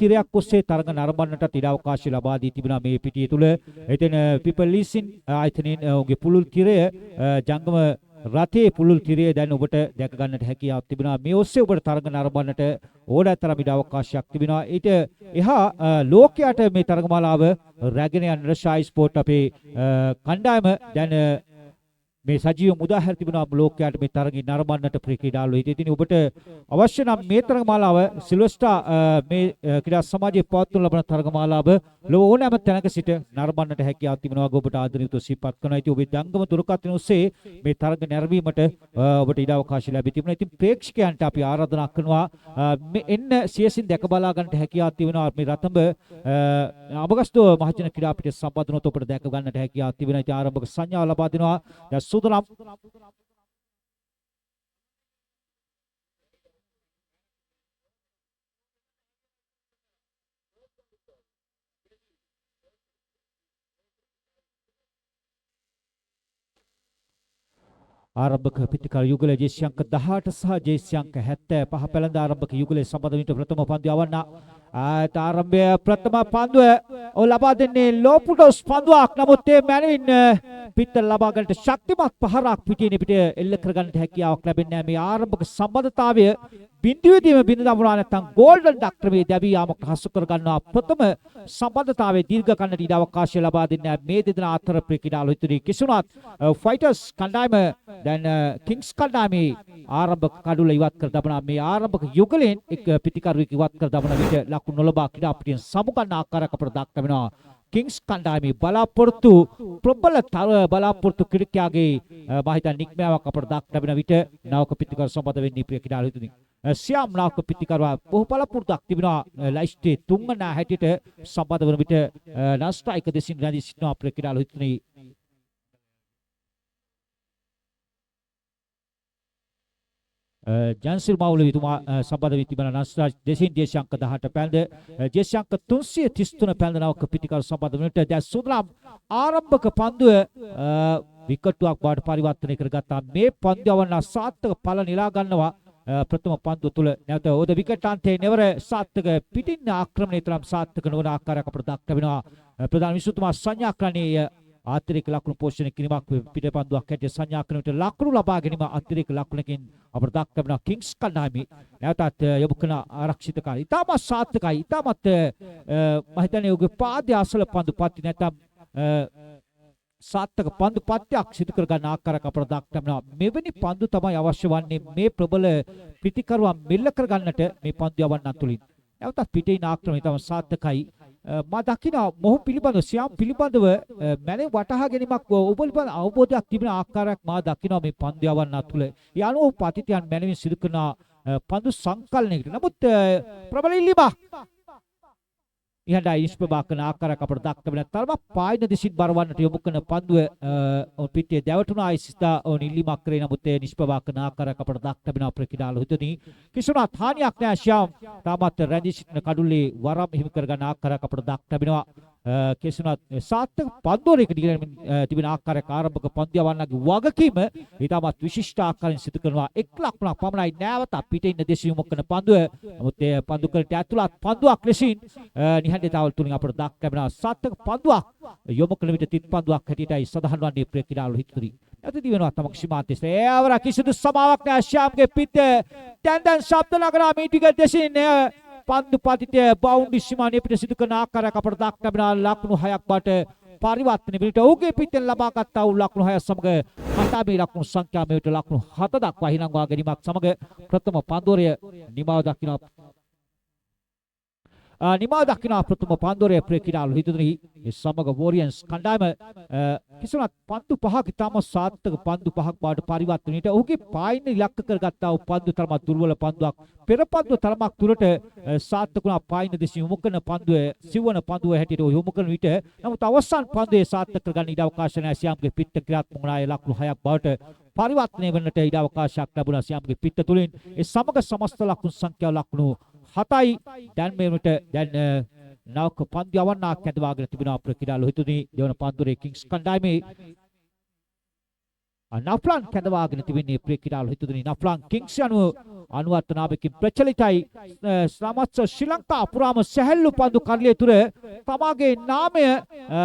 තිරයක් ඔස්සේ තරඟ නරඹන්නට ඉඩ අවකාශය ලබා දී තිබෙනවා මේ පිටිය තුල. එතන පීපල් ලීසින් ආයතනයෙන් ඔවුන්ගේ පුළුල් තිරය, ජංගම රථයේ පුළුල් තිරය දැන් ඔබට දැක ගන්නට හැකියාවක් තිබෙනවා. මේ ඔස්සේ ඔබට තරඟ නරඹන්නට ඕනෑ තරම් ඉඩ අවකාශයක් තිබෙනවා. ඊට එහා ලෝකයට මේ තරඟමාලාව රැගෙන යන ෂායි ස්පෝර්ට් අපේ කණ්ඩායම දැන් මේ සජීව මුදා හැර තිබෙනවා ලෝකයට මේ තරඟي නරඹන්නට ප්‍රිය ක්‍රීඩාලු. ඉතින් ඔබට අවශ්‍ය නම් මේ තරඟමාලාව සිල්වර් ස්ටාර් මේ ක්‍රීඩා සමාජයේ පවත්වනු ලබන තරඟමාලාව ලොව ඕනෑම තැනක සිට නරඹන්නට හැකියාවක් තිබෙනවා. ඔබට ආදරණීයව සිහිපත් කරනවා. ඉතින් ඔබේ ජංගම දුරකථන ඔස්සේ මේ තරඟ නැරඹීමට ඔබට ඉඩ අවකාශ ලැබී තිබෙනවා. ඉතින් ප්‍රේක්ෂකයන්ට අපි ආරාධනා කරනවා මේ එන්න සියසින් දැක බලා ගන්නට හැකියාවක් තිබෙනවා. මේ රතඹ අඹගස්දුව මහජන ක්‍රීඩා පිටිය සම්බන්ධ වුණොත් ඔබට දැක ගන්නට හැකියාවක් තිබෙනවා. ඉතින් ආරම්භක සංඥාව ලබා දෙනවා. දැන් සූදානම් ආරම්භක පිටිකර යුගල ජේසි අංක 18 සහ ජේසි අංක 75 පැලඳ ආරම්භක යුගලයේ සම්බන්ධ වීමට ප්‍රථම පන්දුව යවන්න. ආයත ආරම්භය ප්‍රථම පන්දුව ඔව් ලබා දෙන්නේ ලෝපුඩොස් පන්දුවක්. නමුත් ඒ මැනවින් පිට ලබා ගන්නට ශක්තිමත් පහරක් පිටින් පිට එල්ල කර ගන්නට හැකියාවක් ලැබෙන්නේ නැහැ. මේ ආරම්භක සම්බන්ධතාවය බිඳුවේදීම බිඳ දමනවා නැත්නම් ගෝල්ඩන් ඩක් ක්‍රමයේ දැවී යාමක් හසු කර ගන්නවා. ප්‍රථම සම්බන්ධතාවයේ දීර්ඝ කන්නට ඉඩ අවකාශය ලබා දෙන්නේ මේ දෙදෙනා අතර ප්‍රිය ක්‍රීඩාලු හිතුනේ. කිසිුණත් ෆයිටර්ස් කණ්ඩායම දැන් කිංස් කණ්ඩායමේ ආරම්භක කඩුල ඉවත් කර දමනා මේ ආරම්භක යුගලෙන් එක් පිටිකරුවෙක් ඉවත් කර දමන විට ලකුණු නොලබා ක්‍රීඩා පිටියෙන් සමුගන්න ආකාරයක් අපට දක්වනවා. කිංස් කණ්ඩායමේ බලාපොරොත්තු ප්‍රබල බලාපොරොත්තු ක්‍රීඩකයාගේ මම හිතන්නේ නික්මයාවක් අපට දක් ලැබෙන විට නවක පිටිකරු සම්බන්ධ වෙන්නේ ප්‍රිය ක්‍රීඩාලු හිතුනේ. සියාම් නායක පිටිකරුවා බොහෝ බලාපොරොත්තුක් තිබෙනවා ලයිස්ට්ේ තුන්වන හැටියට සම්බන්ධ වන විට නන් ස්ට්‍රයික් දෙසින් රැඳී සිටිනවා ප්‍රිය ක්‍රීඩාලු හිතුනේ. ජන්සිල් මෞලවිතුමා සම්බන්ධ වී තිබෙන නන් ස්ට්‍රයික් දෙසින් ජේසි අංක 18 පැලඳ ජේසි අංක 333 පැලඳ නවක පිටිකරු සම්බන්ධ වන විට දැන් සූදානම් ආරම්භක පන්දුව විකට්ටුවක් බවට පරිවර්තනය කරගත්තා. මේ පන්දුව යවන්න සාර්ථක ඵල නෙලා ගන්නවා ප්‍රථම පන්දුව තුල. නැවත ඔද විකට් අන්තයේ නෙවර සාර්ථක පිටින් ආක්‍රමණය තරම් සාර්ථක නොවන ආකාරයක් අපට දක්වනවා. ප්‍රධාන විශ්වතුමා සංඥා කරන්නේ අතිරේක ලකුණු පෝෂණය කිරීමක් පිට පන්දුවක් හැටියට සංඥා කරන විට ලකුණු ලබා ගැනීම අතිරේක ලකුණකින් අපට දක්වනවා කිංස් කණ්ඩායමේ නැවතත් යොමු කරන ආරක්ෂිත කාර්ය ඉතාමත් සාර්ථකයි. ඉතාමත් මම හිතන්නේ ඔහුගේ පාදයේ අසල පන්දු පත්ති නැත්නම් සාර්ථක පන්දු පත්‍යක් සිදු කර ගන්න ආකාරයක් අපට දක්වනවා. මෙවැනි පන්දු තමයි අවශ්‍ය වන්නේ මේ ප්‍රබල පිටිකරුවන් මෙල්ල කර ගන්නට මේ පන්දු යවන්නන් තුලින්. නැවතත් පිටින් ආක්‍රමණය ඉතාම සාර්ථකයි. මා දකින මොහු පිළිබඳව සියාම් පිළිබඳව මැනේ වටහා ගැනීමක් ඔබ පිළිබඳ අවබෝධයක් තිබෙන ආකාරයක් මා දකිනවා මේ පන්දු යවන්නා තුල. ඒ අනුව ඔහු පතිතයන් මැනවින් සිදු කරන පන්දු සංකලනයකට. නමුත් ප්‍රබල ඉල්ලීමක් ඉහළයි නිෂ්ප්‍රභා කරන ආකාරයක් අපට දක්වන තරම පායන දෙසින් බරවන්නට යොමු කරන පන්දුව ඔවුන් පිටියේ දැවටුණා. ආයි සිතා ඔවුන් ඉල්ලීමක් කරේ. නමුත් ඒ නිෂ්ප්‍රභා කරන ආකාරයක් අපට දක්වන අපේ ක්‍රීඩාලු හිතනි කිසිම හානියක් නෑ. ශ්‍යාම් තාමත් රැඳී සිටින කඩුල්ලේ වරම් හිමි කරගන්න ආකාරයක් අපට දක්වනවා. කෙසුනත් සාර්ථක පන්දුවරයක තිබෙන ආකාරයක් ආරම්භක පන්දු යවන්නගේ වගකීම ඉතාමත් විශිෂ්ට ආකාරයෙන් සිදු කරනවා. එක් ලකුණක් පමණයි නැවත පිට ඉන්න දෙස යොමු කරන පන්දුව. නමුත් ඒ පන්දු කරට ඇතුළත් පන්දුවක් ලෙසින් නිහඬතාවල් තුලින් අපට දක් ලැබෙනවා. සාර්ථක පන්දුවක් යොමු කරන විට තිත් පන්දුවක් හැටියටයි සඳහන් වන්නේ ප්‍රිය ක්‍රීඩාලු හිතුරි. නැවත දිවෙනවා තමක් සීමාන්තයේ. ඒ අවර කිසිදු සමාවක් නෑ ශ්‍යාම්ගේ පිට දැන් දැන් ශබ්ද නගනා මේ ටික දෙසින් පන්දු පතිතය බවුන්ඩරි සීමාව පිට සිදු කරන ආකාරයක් අපට දක් ලැබෙනවා. ලකුණු 6ක් බවට පරිවර්තන විට ඔහුගේ පිටෙන් ලබාගත් වූ ලකුණු 6 සමග කණ්ඩායමේ ලකුණු සංඛ්‍යාව මේ විට ලකුණු 7 දක්වා හිනංවා ගැනීමක් සමග ප්‍රථම පන්දුවරය නිමාව දකිනවා. නිමාව දකිනවා ප්‍රථම පන්දුවරය ප්‍රිය ක්‍රීඩාලු හිතුනි. ඒ සමග වොරියන්ස් කණ්ඩායම කිසිමත් පන්දු පහක් ඉතාම සාර්ථක පන්දු පහක් බවට පරිවර්තන විට ඔහුගේ පායින ඉලක්ක කරගත්තා වූ පන්දු තරමක් දුර්වල පන්දුවක්. පෙර පන්දුව තරමක් දුරට සාර්ථක වුණා පායින දෙසින් යොමු කරන පන්දුව සිව්වන පන්දුව හැටියට ඔහු යොමු කරන විට නමුත් අවසන් පන්දුවේ සාර්ථක කරගන්න ඉඩ අවකාශ නැහැ. සියාම්ගේ පිට ක්‍රියාත්මක වුණා. ඒ ලකුණු 6ක් බවට පරිවර්තනය වන්නට ඉඩ අවකාශයක් ලැබුණා සියාම්ගේ පිට තුලින්. ඒ සමග සමස්ත ලකුණු සංඛ්‍යාව ලකුණු 7යි. දැන් මේ විට දැන් නවක පන්දු යවන්නාක් ඇඳවාගෙන තිබෙනවා අපේ ක්‍රීඩාලු හිතුනි. දෙවන පන්දුවේ කිංස් කණ්ඩායමේ නෆ්ලන් කැඳවාගෙන තිබෙන්නේ ප්‍රිය ක්‍රීඩාලු හිතුදුනි. නෆ්ලන් කිංස් යනු අනුවර්ත නාමයකින් ප්‍රචලිතයි. සමස්ත ශ්‍රී ලංකා පුරාම සැහැල්ලු පන්දු කරලිය තුර තමාගේ නාමය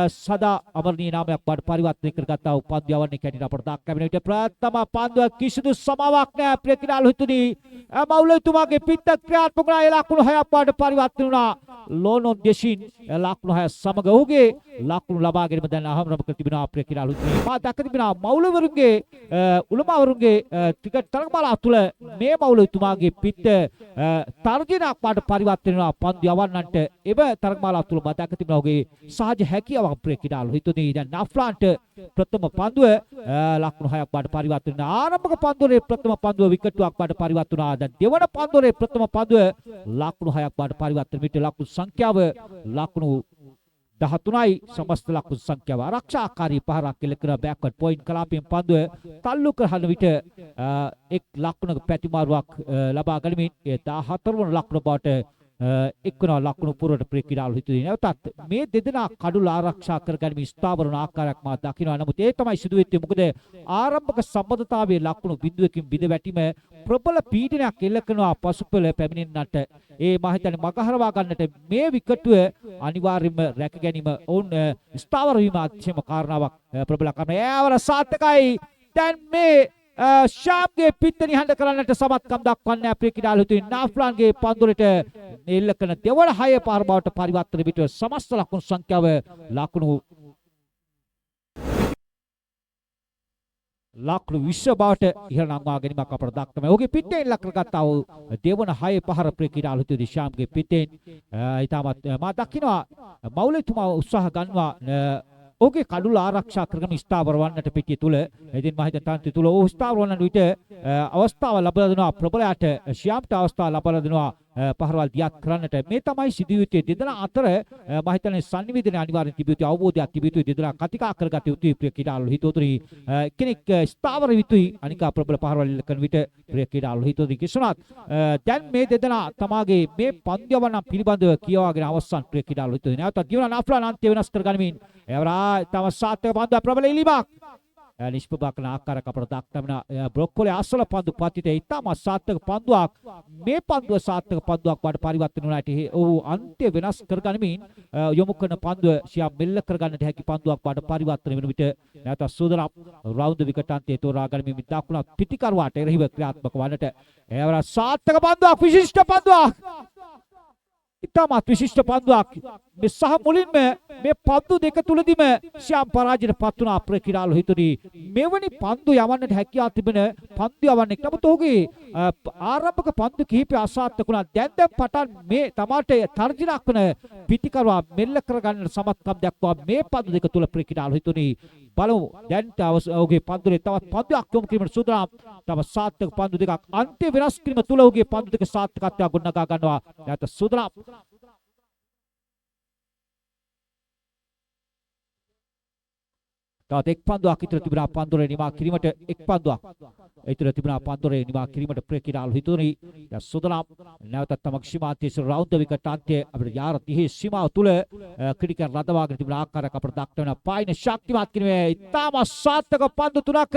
සදා අමරණීය නාමයක් බවට පරිවර්තනය කරගත්තා වූ පන්දු යවන්නේ කැටිට අපට දක්වන විට ප්‍රථම පන්දුව කිසිදු සමාවක් නෑ ප්‍රිය ක්‍රීඩාලු හිතුදුනි. මෞලතුමාගේ පිත්ත ක්‍රියාත්මක වුණා. ඒ ලකුණු 6ක් බවට පරිවර්තන වුණා. ලෝනොන් දෙසින් ලකුණු 6 සමග ඔහුගේ ලකුණු ලබා ගැනීම දැන් අහම්රම කර තිබෙනවා ප්‍රිය ක්‍රීඩාලු හිතුදුනි. මා දැක තිබෙනවා මෞලවරුන්ගේ උලමාවරුන්ගේ ක්‍රිකට් තරගමාලා තුළ මේ මෞලතුමාගේ පිත්ත තර්ජනයක් බවට පරිවර්තන වෙනවා පන්දු යවන්නන්ට. එම තරගමාලා තුළ මා දැක තිබෙනවා ඔහුගේ සහජ හැකියාවක් ප්‍රිය ක්‍රීඩාලු හිතුදුනි. දැන් නෆ්ලාන්ට ප්‍රථම පන්දුව ලකුණු 6ක් බවට පරිවර්තන වුණා. ආරම්භක පන්දුවේ ප්‍රථම පන්දුව විකට්ටුවක් බවට පරිවර්තන වුණා. දැන් දෙවන පන්දුවේ ප්‍රථම පන්දුව ලකුණු 6ක් බවට පරිවර්තන විට ලකුණු සංඛ්‍යාව ලකුණු 13යි. සමස්ත ලකුණු සංඛ්‍යාව ආරක්ෂාකාරී පහරක් එල්ල කරන බෑක්වර්ඩ් පොයින්ට් කලාපයෙන් පන්දුව තල්ලු කරන විට එක් ලකුණක පැතිමාරුවක් ලබා ගනිමින් ඒ 14 වන ලකුණ බවට එක්වන ලකුණු පුරවට ප්‍රිය ක්‍රීඩාලු හිතුවේ. නැවතත් මේ දෙදෙනා කඩුල ආරක්ෂා කර ගැනීම ස්ථාවර වන ආකාරයක් මා දකිනවා. නමුත් ඒ තමයි සිදු වෙන්නේ. මොකද ආරම්භක සම්බන්ධතාවයේ ලකුණු බිඳුවකින් බිඳ වැටීම ප්‍රබල පීඩනයක් එල්ල කරනවා පසුපළ පැමිණෙන්නට. ඒ මා හිතන්නේ මගහරවා ගන්නට මේ විකට්ටුව අනිවාර්යයෙන්ම රැක ගැනීම ඔවුන් ස්ථාවර වීම අතිශයම කාරණාවක් ප්‍රබල කරනවා. ඒවර සාර්ථකයි. දැන් මේ ශාම්ගේ පිත්ත නිහඬ කරන්නට සමත්කම් දක්වන්නේ අප්‍රිය ක්‍රීඩාලු හිතුවේ. නාෆ්ලාන්ගේ පන්දුරට එල්ල කරන දෙවන හය පාර බවට පරිවර්තන විට සමස්ත ලකුණු සංඛ්‍යාව ලකුණු ලකුණු 20 බවට ඉහළ නංවා ගැනීමක් අපට දක්වනවා. ඔහුගේ පිටෙන් ලක් කරගත්තා වූ දෙවන හය පහර ප්‍රිය ක්‍රීඩාලු හිතුවේ ශාම්ගේ පිටෙන්. ඉතාමත් මා දකිනවා මෞලිතුමා උත්සාහ ගන්නවා ඔහුගේ කඩුල ආරක්ෂා කරගෙන ස්ථාවර වන්නට පිටිය තුල. ඉතින් මම හිතන තන්ති තුල ඔහු ස්ථාවර වන්නට විට අවස්ථාව ලබා දෙනවා ප්‍රබලයාට, ශ්‍යාම්ට අවස්ථාව ලබා දෙනවා පහරවල් දියත් කරන්නට. මේ තමයි සිදු යුත්තේ. දෙදෙනා අතර මම හිතන්නේ සංනිවේදනය අනිවාර්යෙන් තිබිය යුතුයි, අවබෝධයක් තිබිය යුතුයි, දෙදෙනා කතිකා කරගත යුතුයි ප්‍රිය ක්‍රීඩාලු හිතවතුනි. කෙනෙක් ස්ථාවර යුතුයි අනිකා ප්‍රබල පහරවල් එල්ල කරන විට ප්‍රිය ක්‍රීඩාලු හිතවතුනි. කිසුණත් දැන් මේ දෙදෙනා තමාගේ මේ පන්දු යවන්නම් පිළිබඳව කියවාගෙන අවසන් ප්‍රිය ක්‍රීඩාලු හිතවතුනි. නැවතත් ගිවුණා නාෆ්ලාන් අන්ත්‍ය වෙනස් කර ගනිමින් එවරා තම සාර්ථක පන්දුවක් ප්‍රබල ඉලීමක් නිෂ්ප්‍රභ කරන ආකාරයක් අපට දක්වන බ්‍රොක්කොලි අසල පන්දු පතිතේ ඉතාම සාර්ථක පන්දුවක්. මේ පන්දුව සාර්ථක පන්දුවක් බවට පරිවර්තන වුණාට ඔහු අන්ත්‍ය වෙනස් කරගනිමින් යොමු කරන පන්දුව සියා මෙල්ල කරගන්නට හැකි පන්දුවක් බවට පරිවර්තන වෙන විට නැවත සූදානම් රවුන්ඩ් විකට් අන්තයේ තෝරා ගනිමින් දකුණත් පිටිකරුවාට එරෙහිව ක්‍රියාත්මක වන්නට. එවර සාර්ථක පන්දුවක්, විශිෂ්ට පන්දුවක්, ඉතාමත් විශිෂ්ට පන්දුවක්. මේ සහ මුලින්ම මේ පන්දු දෙක තුලදීම ශ්‍යාම් පරාජයට පත් වුණා අප්‍රිය ක්‍රීඩාලු හිතුනි. මෙවැනි පන්දු යවන්නට හැකියාව තිබෙන පන්දු යවන්නෙක්. නමුත් ඔහුගේ ආරම්භක පන්දු කිහිපය අසාර්ථක වුණා. දැන් දැන් පටන් මේ තමාට තර්ජනක් වන පිටිකරුවා මෙල්ල කරගන්නට සමත්කම් දක්වා මේ පන්දු දෙක තුල ප්‍රිය ක්‍රීඩාලු හිතුනි. බලමු දැන් ඔහුගේ පන්දුවේ තවත් පන්දුවක් යොමු කිරීමට සූදානම්. තව සාර්ථක පන්දු දෙකක් අන්ත්‍ය වෙනස් කිරීම තුල ඔහුගේ පන්දු දෙක සාර්ථකත්වයක් ගොඩනගා ගන්නවා. නැවත සූදානම්. තවත් එක් පන්දුවක් ඉතුරු තිබුණා පන්දුවේ නිමා කිරීමට. එක් පන්දුවක් ඉතුරු තිබුණා පන්දුවේ නිමා කිරීමට ප්‍රිය ක්‍රීඩාලු හිතුනි. දැන් සූදානම් නැවතත් තමක් සීමාන්තයේ රවුන්ඩ් විකට් අන්තයේ අපිට යාර 30 සීමාව තුල ක්‍රීඩකයන් රඳවාගෙන තිබුණ ආකාරයක් අපට දක්වන පායින ශක්තිමත් කිරීමේ ඉතාම සාර්ථක පන්දු තුනක්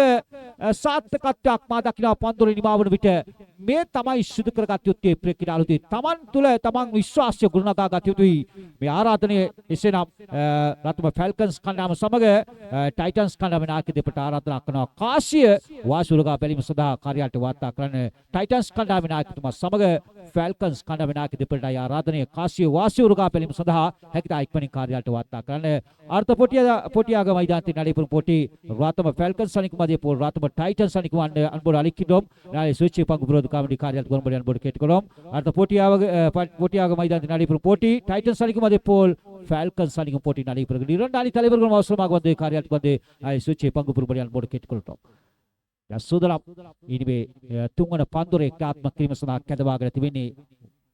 සාර්ථකත්වයක් මා දකිනවා පන්දුවේ නිමා වන විට. මේ තමයි සිදු කරගත යුත්තේ ප්‍රිය ක්‍රීඩාලු හිතුනි. තමන් තුල තමන් විශ්වාසය ගොඩනගා ගත යුතුයි. මේ ආරාධනය එසේනම් රතුම ෆැල්කන්ස් කණ්ඩායම සමග ටයිටන්ස් කණ්ඩායමේ නායක දෙපට ආරාධනා කරනවා කාසිය වාසුලගා බැලීම සඳහා කාර්යාලයට වාර්තා කරන්න. ටයිටන්ස් කණ්ඩායමේ නායකතුමා සමග ෆැල්කන්ස් කණ්ඩායමේ නායක දෙපටයි ආරාධනය කාසිය වාසියුරුගා බැලීම සඳහා හැකිතා ඉක්මනින් කාර්යාලයට වාර්තා කරන්න. අර්ථ පොටියාග மைதானத்தில் நடைபெறும் போட்டி ராத்தம ஃபால்கன்ஸ் அணிக்கும் அதே போல் ராத்தம டைட்டன்ஸ் அணிக்கும் அன்போடு அளிக்கின்றோம். நாளை சுவிட்சை பங்கு பெறுவதற்காக காரியாலத்துக்கு வரும்படி அன்போடு கேட்டுக்கொள்வோம். அடுத்த போட்டியாக மைதானத்தில் நடைபெறும் போட்டி டைட்டன்ஸ் அணிக்கும் அதே போல் ஃபால்கன்ஸ் அணிக்கும் போட்டி நடைபெறுகிறது. இரண்டு அணி தலைவர்களும் அவசரமாக வந்து காரியாலத்துக்கு வந்து சுவிட்சை பங்கு பெறும்படி அன்போடு கேட்டுக்கொள்கிறோம். සූදානම් ඉනිමේ තුන්වන පන්දුරේ ක්‍රියාත්මක කිරීම සඳහා කැඳවාගෙන තිබෙන්නේ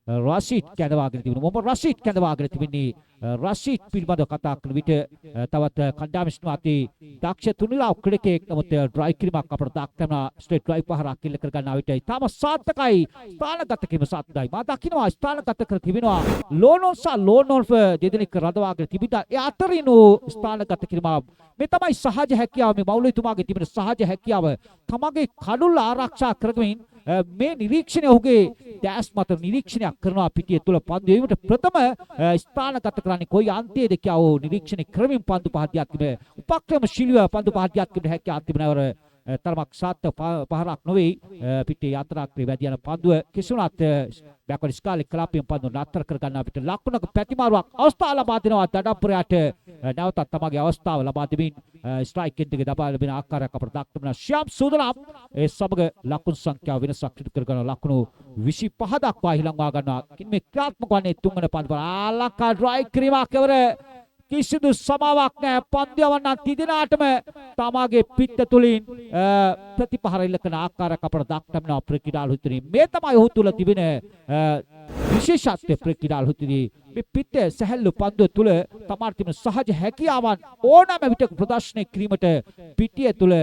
රෂීඩ් කැඳවාගෙන තිබුණා. මොහොමඩ් රෂීඩ් කැඳවාගෙන තිබෙන්නේ. රෂීඩ් පිළිබඳව කතා කරන විට තවත් කණ්ඩායම අති දක්ෂ තුනිලාව් ක්‍රීඩකයෙක්. නමුත් ඩ්‍රයිව් කිරීමක් අපට දක්වනවා. ස්ට්‍රේට් ඩ්‍රයිව් පහරක් එල්ල කර ගන්නා විට ඉතාම සාර්ථකයි. ස්ථානගත කිරීම සාර්ථකයි. මා දකිනවා ස්ථානගත කර තිබෙනවා. ලෝනෝන් සහ ලෝනෝල්ෆ් දෙදෙනෙක් රඳවාගෙන තිබිලා ඒ අතරින් ස්ථානගත කිරීම මේ තමයි සහජ හැකියාව. මේ මෞලවිතුමාගේ තිබෙන සහජ හැකියාව තමගේ කඩුල්ල ආරක්ෂා කරගමින් මේ නිරීක්ෂණය ඔහුගේ දැස් මත නිරීක්ෂණයක් කරනවා. පිටිය තුල පන්දු එවීමට ප්‍රථම ස්ථානගත කරන්නේ කොයි අන්තයේද කියා ඔහු නිරීක්ෂණය කරමින් පන්දු පහත් දිහාත් තිබෙන උපක්‍රමශීලීව පන්දු පහත් දිහාත් තිබෙන හැකියාවක් තිබෙනවර තරමක් සාර්ථක පහරක් නොවේ. පිටියේ යන්ත්‍රාක්‍රේ වැදී යන පන්දුව කිසිුණත් බැක්වර්ඩ් ස්කාලේ කලාපයෙන් පන්දුව නතර කර ගන්නා අපිට ලකුණක පැතිමාරුවක් අවස්ථාව ලබා දෙනවා. දඩප්පුරයාට නැවතත් තමගේ අවස්ථාව ලබා දෙමින් ස්ට්‍රයික් එන්ඩ් එක දබා ලැබෙන ආකාරයක් අපට දක්වන ශ්‍යාම් සූදනම්. ඒ සමග ලකුණු සංඛ්‍යාව වෙනසක් සිදු කර ගන්නවා. ලකුණු 25 දක්වා ඉහළංවා ගන්නවා. මේ ක්‍රියාත්මක වන්නේ තුන්වන පන්දුව. ආලංකා ඩ්‍රයිව් කිරීමක් එවර කිසිදු සමාවක් නැහැ. පන්දු යවන්නන් තිදෙනාටම තමාගේ පිත්ත තුලින් ප්‍රතිපහර එල්ල කරන ආකාරයක් අපට දක්නනවා ප්‍රක්‍රීඩාලු හිතුනේ. මේ තමයි ඔහු තුල තිබෙන විශේෂත්වය ප්‍රක්‍රීඩාලු හිතුනේ. මේ පිත්ත සැහැල්ලු පන්දුව තුල තමාට තිබෙන සහජ හැකියාවන් ඕනෑම විටක ප්‍රදර්ශනය කිරීමට, පිටිය තුල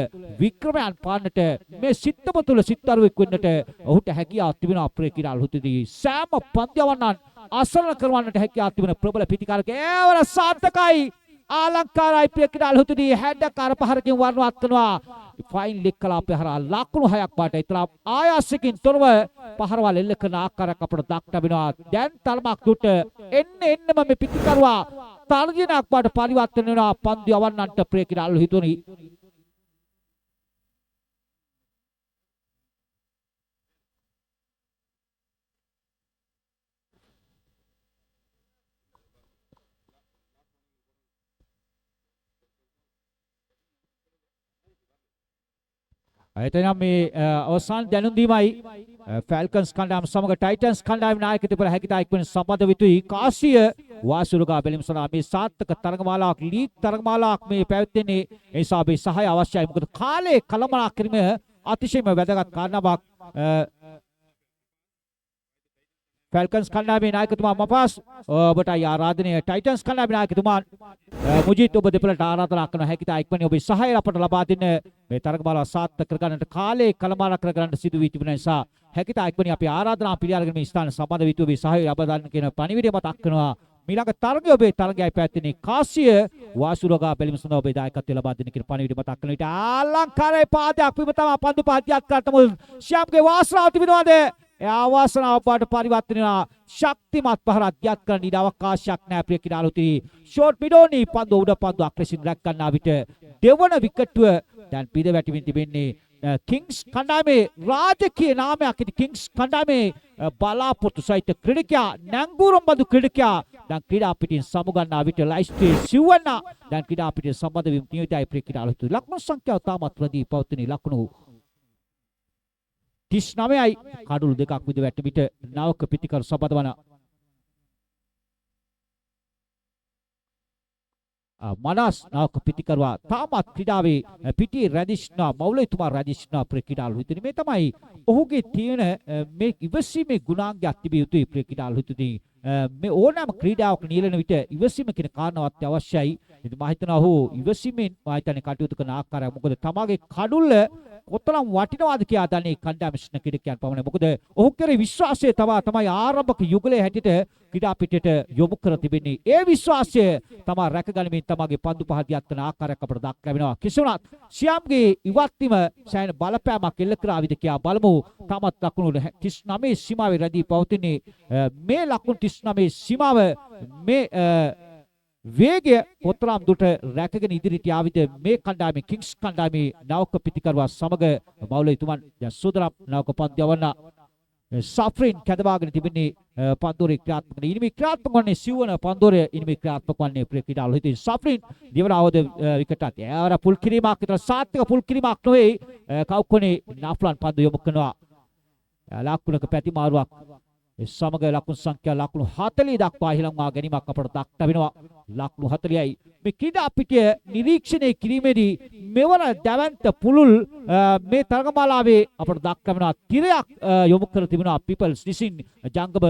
වික්‍රමයන් පාන්නට, මේ සිත්තම තුල සිත්තරුවෙක් වෙන්නට ඔහුට හැකියාව තිබෙනවා ප්‍රක්‍රීඩාලු හිතුනේ. සෑම පන්දු යවන්නන් අසරණ කරවන්නට හැකියාව තිබෙන ප්‍රබල පිටිකාරක ඒවර සාර්ථකයි, ආලංකාරයි ප්‍රක්‍රීඩාලු හිතුනේ. හැඩකාර පහරකින් වර්ණවත් කරනවා. ෆයින් ලෙග් කලාපය හරහා ලකුණු 6ක් වාට ඉතරම් ආයාසකින් තොරව පහරවල් එල්ල කරන ආකාරයක් අපට දක්න ලැබෙනවා. දැන් තරමක් දුරට එන්න එන්නම මේ පිටිකරුවා තර්ජනයක් වාට පරිවර්තන වෙනවා පන්දු යවන්නන්ට ප්‍රක්‍රීඩාලු හිතුනේ. එතනම් මේ අවසාන දැනුම් දීමයි. ෆැල්කන්ස් කණ්ඩායම සමග ටයිටන්ස් කණ්ඩායම නායක දෙපළ හැකිතා ඉක්මනින් සම්බන්ධ විතුයි. කාසිය වාසුරුගා බැලීම සඳහා මේ සාර්ථක තරගමාලාවක්, ලීග් තරගමාලාවක් මේ පැවැත්වෙන්නේ. ඒ නිසා අපේ සහාය අවශ්‍යයි. මොකද කාලය කළමනාකරීම අතිශයින්ම වැදගත් කාරණාවක්. ෆැල්කන්ස් කණ්ඩායමේ නායකතුමා මපාස්, ඔබටයි ආරාධනය. ටයිටන්ස් කණ්ඩායමේ නායකතුමා මුජිත්, ඔබ දෙපළට ආරාධනා කරන හැකිතා ඉක්මනින් ඔබේ සහාය අපට ලබා දෙන්න. මේ තරගමාලාව සාර්ථක කරගන්නට කාලය කළමනාකර කරගන්නට සිදු වී තිබෙන නිසා හැකිතා ඉක්මනින් අපි ආරාධනා පිළි අරගෙන මේ ස්ථාන සම්බන්ධ වී ඔබේ සහාය ලබා දෙන්න කියන පණිවිඩය මතක් කරනවා. මීළඟ තරගය ඔබේ තරගයයි පැවැත්වෙන්නේ. කාසිය වාසුරගා බැලීම සඳහා ඔබේ දායකත්වය ලබා දෙන්න කියන පණිවිඩය මතක් කරන විට අලංකාරයි පාදයක් වීම තමයි පන්දු පහ දිහත් කරට මුල් ශ්‍යාම්ගේ වාසනාව තිබෙනවාද? ඒ ආවාසනාව බවට පරිවර්තන වෙනවා. ශක්තිමත් පහරක් දිහත් කරන්න ඉඩ අවකාශයක් නෑ ප්‍රිය ක්‍රීඩාලුති. ෂෝට් මිඩෝනි පන්දුව උඩ පන්දුවක් ලෙසින් රැක් ගන්නා විට දෙවන විකට්ටුව දැන් පිට වැටෙමින් තිබෙන්නේ. කිංස් කණ්ඩායමේ රාජකීය නාමයක් ඉති කිංස් කණ්ඩායමේ බලාපොරොත්තු සහිත ක්‍රීඩකයා, නැංගුරම් බඳු ක්‍රීඩකයා දැන් ක්‍රීඩා පිටින් සමුගන්නා විට ලයිස්ට්‍රේ සිව්වන්න දැන් ක්‍රීඩා පිටින් සම්බන්ධ වීම නියමිතයි ප්‍රිය ක්‍රීඩාලුතු. ලකුණු සංඛ්‍යාව තාමත් රැඳී පවතින ලකුණු 39යි. කඩුළු දෙකක් විද වැටෙන විට නවක පිතිකරු සම්බන්ධ වන මනස් නවක පිතිකරුවා තාමත් ක්‍රීඩාවේ පිටියේ රැඳී සිටිනවා. මෞලවිතුමා රැඳී සිටිනවා ප්‍රිය ක්‍රීඩාලු හිතුනේ. මේ තමයි ඔහුගේ තියෙන මේ ඉවසීමේ ගුණාංගයක් තිබිය යුතුයි ප්‍රිය ක්‍රීඩාලු හිතුනේ. මේ ඕනෑම ක්‍රීඩාවක නියැලෙන විට ඉවසීම කියන කාරණාව අත්‍යවශ්‍යයි. ඉතින් මම හිතනවා ඔහු ඉවසීමෙන් මම හිතන්නේ කටයුතු කරන ආකාරය. මොකද තමාගේ කඩුල්ල කොතරම් වටිනවද කියා දන්නේ කණ්ඩායම සිටින ක්‍රීඩකයන් පමණයි. මොකද ඔහු කෙරෙහි විශ්වාසය තවා තමයි ආරම්භක යුගලයේ හැටියට ක්‍රීඩා පිටියට යොමු කර තිබෙන්නේ. ඒ විශ්වාසය තමා රැකගනිමින් තමාගේ පන්දු පහ දිහත් කරන ආකාරයක් අපට දක් ලැබෙනවා. කිසිවුණත් ශ්‍යාම්ගේ ඉවත් වීම සෑහෙන බලපෑමක් එල්ල කරාවිද කියා බලමු. තමත් ලකුණු 39 සීමාවේ රැඳී පවතින්නේ. මේ ලකුණු 39 සීමාව මේ වේගය කොතරම් දුරට රැකගෙන ඉදිරියට යාවිද මේ කණ්ඩායමේ, කිංස් කණ්ඩායමේ නවක පිතිකරුවා සමග මෞලවිතුමන් දැන් සූදානම් නවක පන්දු යවන්න. සෆ්රින් කැඳවාගෙන තිබෙන්නේ පන්දුවරේ ක්‍රියාත්මක වන ඉනිමි ක්‍රියාත්මක වන්නේ සිව්වන පන්දුවරය ඉනිමි ක්‍රියාත්මක වන්නේ ප්‍රිය ක්‍රීඩාලු හිතින් සෆ්රින් දෙවන අවද විකටත් එයාර පුල් කිරීමක් විතර සාර්ථක පුල් කිරීමක් නොවේ. කවුකොනේ නාෆ්ලන් පන්දු යොමු කරනවා. ලකුණක පැතිමාරුවක් ඒ සමග ලකුණු සංඛ්‍යාව ලකුණු 40 දක්වා ඉහළංවා ගැනීමක් අපට දක් ලැබෙනවා. ලකුණු 40යි. මේ ක්‍රීඩා පිටිය නිරීක්ෂණය කිරීමේදී මෙවර දැවැන්ත පුළුල් මේ තරගමාලාවේ අපට දක්වනවා තිරයක් යොමු කර තිබෙනවා පීපල්ස් විසින් ජංගම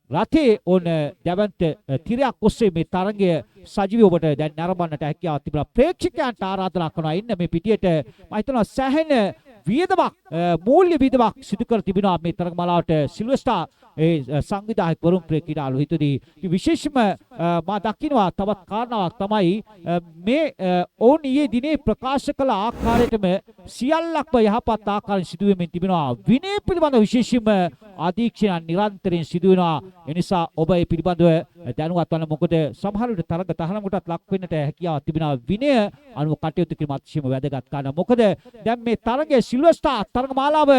රථයේ ඕන දැවැන්ත තිරයක් ඔස්සේ මේ තරගය සජීවීව ඔබට දැන් නරඹන්නට හැකියාවක් තිබෙනවා. ප්‍රේක්ෂකයන්ට ආරාධනා කරනවා ඉන්න මේ පිටියට. මම හිතනවා සෑහෙන වියදමක්, මූල්‍ය වියදමක් සිදු කර තිබෙනවා මේ තරගමාලාවට සිල්වර් ස්ටාර් ඒ සංවිධායකවරුන් ප්‍රිය ක්‍රීඩාලු හිතදී. ඉතින් විශේෂම මා දකිනවා තවත් කාරණාවක් තමයි මේ ඔවුන් ඊයේ දිනේ ප්‍රකාශ කළ ආකාරයටම සියල්ලක්ම යහපත් ආකාරයෙන් සිදු වෙමින් තිබෙනවා. විනය පිළිබඳ විශේෂයෙන්ම අධීක්ෂණ නිරන්තරයෙන් සිදු වෙනවා. ඒ නිසා ඔබ ඒ පිළිබඳව දැනුවත් වන්න. මොකද සමහර විට තරග තහනමකටත් ලක් වෙන්නට හැකියාවක් තිබෙනවා. විනය අනුව කටයුතු කිරීම අතිශයම වැදගත් කාරණා. මොකද දැන් මේ තරගයේ සිල්වර් ස්ටාර් තරග මාලාව